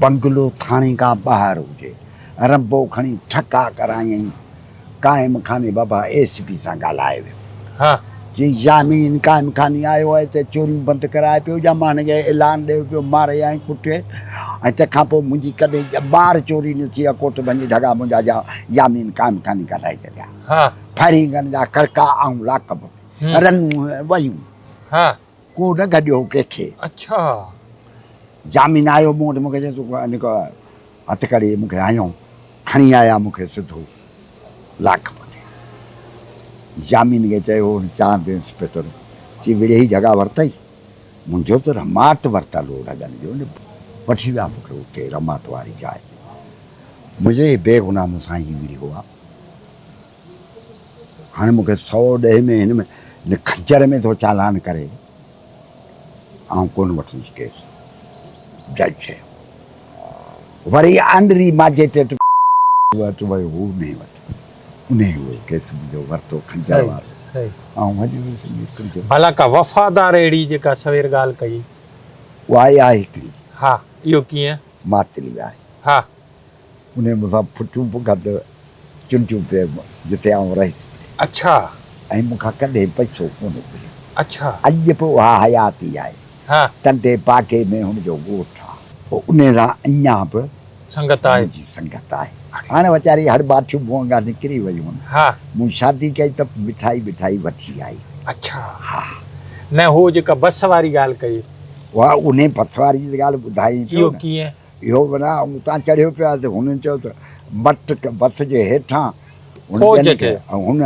بنگلو ٿاڻي کان ٻاهر هجي. رنبو کڻي ٺڪا ڪرايائين. قائم خاني بابا ايس پي سان ڳالهائي ويو. چي يامين قائم خاني آيو آهي ته چوريون بند ڪرائي پيو يا مان هن کي اعلان ڏيو پيو ماري ۽ ڪٽي ۽ تنهن کان پوء منهنجي ڪڏهن ٻار چوري نه ٿي آهي ڪوٽ ڀڃي ڍڳا منهنجا جا يامين قائم خاني ڳالهائي ڇڏيا. ڦرينگن جا ڪڙڪا آئون لاڪب ۾ رنون ويون. ڪو نه گڏيو ڪنهن کي. اڇا. جامين آيو مون وٽ مون کي چيس هٿ ڪڙي مون کي هنيو کڻي آيا مون کي سڌو لاک پتي. جامين کي چيو هن چاند انسپيڪٽر چي وڙهي جھڳا ورتئي؟ منهنجو ته رماٽ ورتل هو ڍڳن جو وٺي ويا مون کي اتي رماٽ واري جاء تي. منهنجي هي بيگناهه مون سان هي وڙهيو آ. هاڻي مون کي 110 ۾ هن ۾ هن خنجر ۾ ٿو چالان ڪري، آئون ڪونه وٺندس ڪيس. جج چيو. وري آنري ماجيٽيٽ وٽ ويو هو انهي وٽ. انهي اهو ڪيس منهنجو ورتو خنجر وارو. آئون هليو ويس نڪرجو. ڀلا ڪا وفادار اهڙي جيڪا سوير ڳالهه ڪئي؟ اها آهي هڪڙي. ها اهو ڪيئن؟ ماتلي واري. ها. انهيء مون سان ڦٽيون به گڏ چنڊيون پيم، جتي آئون رهيس پئي. اڇا. ۽ مون کان ڪڏهن پئسو ڪونه گهريو. اڇا. اڄ به اها حياتي آهي. ها. ٽنڊي باگي ۾ هن جو ڳوٺ آ. پوء انهيء سان اڃا به سنگت آهي. منهنجي سنگت آهي. هاڻي ويچاري هڙٻاٺيون ڀونگا نڪري ويون. ها. مون شادي ڪئي ته مٺائي ٻٺائي وٺي آئي. اڇا. ها. نه هو جيڪا بس واري ڳالهه ڪئي. اها انهيء بس واري ڳالهه ٻڌائين پيو اهو نه. ڪيئن؟ اهو معنيٰ آئون اتان چڙهيو پيو آهيان ته هنن چيو ته مٽ بس جي هيٺان هن فوج ٻين کي چيو. هن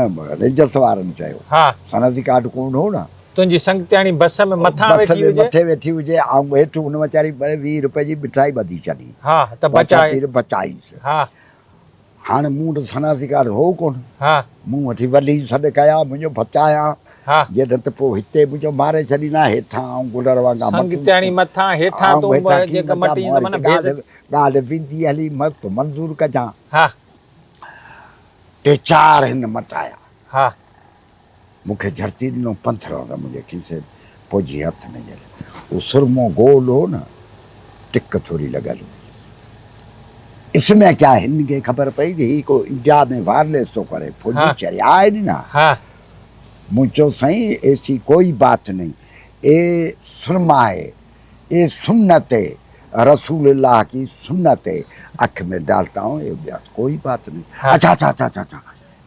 رينجرس وارن چيو. ها. صنعتي ڪارڊ ڪونه هو نه. تنهنجي سنگتياڻي بس ۾ مٿان بس ويٺي ۾ هجي. مٿي ويٺي هجي آئون هيٺ هن ويچاري 20 روپئي جي مٺائي ٻڌي ڇڏي. ها ته بچائي. بچائيس. ها. هاڻي مون وٽ شناختي ڪارڊ هو ڪونه. ها. مون وٺي ولي سڏ ڪيا، منهنجو بچايان. ها. جي نه ته پوء هتي منهنجو ماري ڇڏيندا، هيٺان آئون گلر وانگان سنگ تياڻي مٿان، هيٺان تون جيڪا مٽين ته معنيٰ ڀيد. ڳالهه ويندي هلي، مت منظور ڪجان. ها. ٽي چار هن مٽايا. ها. مون کي جهرتي ڏنو پنٿرو ته منهنجي کيسي پوجي هٿ ۾ جهليو. اهو سرمو گول هو نه، ٽڪ ٿوري لڳل هئي. اس ۾ ڪيا هن کي خبر پئي ته هي ڪو انڊيا ۾ وائرليس ٿو ڪري، فوجي چريا آهن نه. مون چيو سائين ايسي ڪوئي بات نهين، اي سرما هي، اي سنت هي، رسول الله ڪي سنت هي، اک ۾ ڊالتا هون، اي بات ڪوئي بات نهين. اڇا اڇا اڇا اڇا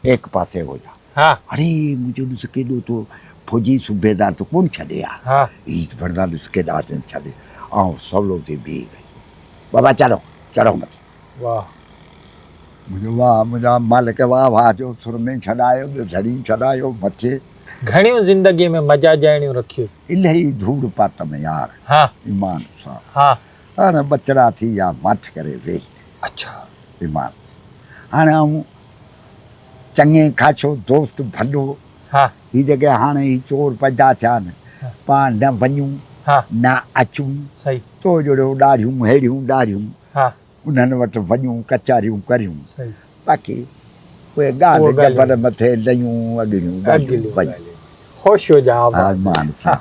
ايڪ پاسي هو جا. ها. اڙي منهنجو ڏس ڪيڏو ٿو فوجي صوبيدار ته ڪونه ڇڏي ها. ها. هي ته ڀڙدا ڏس ڪيڏا اچن ڇڏي. آئون سولو ٿي بيهي رهيس. بابا چڙهو، چڙهو مٿي. واهه. منهنجو واهه منهنجا مالڪ واهه واهه جو سر ۾ ڇڏايو ٻيو ڌڙي ڇڏايو مٿي. گهڻيون زندگي ۾ مجاجائڻيون رکيو. الهي ڌوڙ پاتم يار. ها. ايمان سان. ها. هاڻ ٻچڙا ٿي ويا ماٺ ڪري ويهي رهيس. اڇا. ايمان سان. هاڻ آئون چڱي کاڇو دوست ڀلو. ها. هي جيڪي هاڻي هي چور پيدا ٿيا آهن. پاڻ نه وڃون نه اچون. صحيح. تو جهڙو ڏاڙهيون ههڙيون ڏاڙهيون انهن وٽ وڃون ڪچهريون ڪريون. صحيح. باقي اهي ڳالهه جبل مٿي ليون اڳڙيون ڳالهيون ويون. خوش هجان آباد. ايمان سان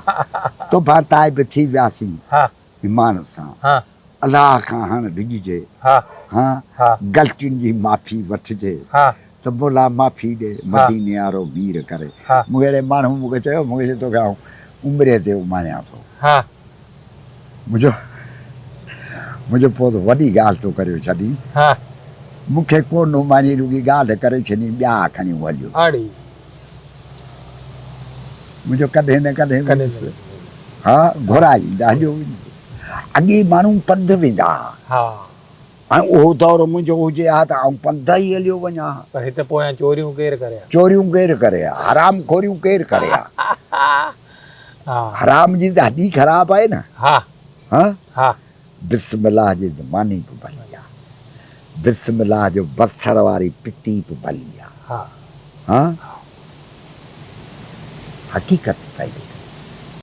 توبه تائب ٿي وياسين. ايمان سان الله کان هاڻ ڊڄجي. غلطين جي معافي وٺجي ته مولا معافي ڏي مديني وارو مير ڪري. مون کي اهڙي ماڻهو مون کي چيو مون کي چيو توکي آئون عمري تي اماڻيان ٿو. منهنجو منهنجو پوء ته وڏي ڳالهه ٿو ڪريو ڇڏين. مون کي ڪو نه اماڻي رڳي ڳالهه ڪري ڇڏين ٻيا کڻي هليو. منهنجو ڪڏهن نه ڪڏهن ويندس. ها گهرائي ايندا هليو ويندس. اڳي ماڻهو پنڌ ويندا ها. ۽ اهو دور منهنجو هجي ها ته آئون پنڌ ئي هليو وڃان ها. پر هت پويان چوريون ڪير ڪري ها. چوريون ڪير ڪري ها. حرام خوريون ڪير ڪري ها. حرام جي ته هڏي خراب آهي نه. ها. بسم الله جي ته ماني به ڀلي آ. بسم الله جو بصر واري پتي به ڀلي آ. ها. حقيقت ته اهي.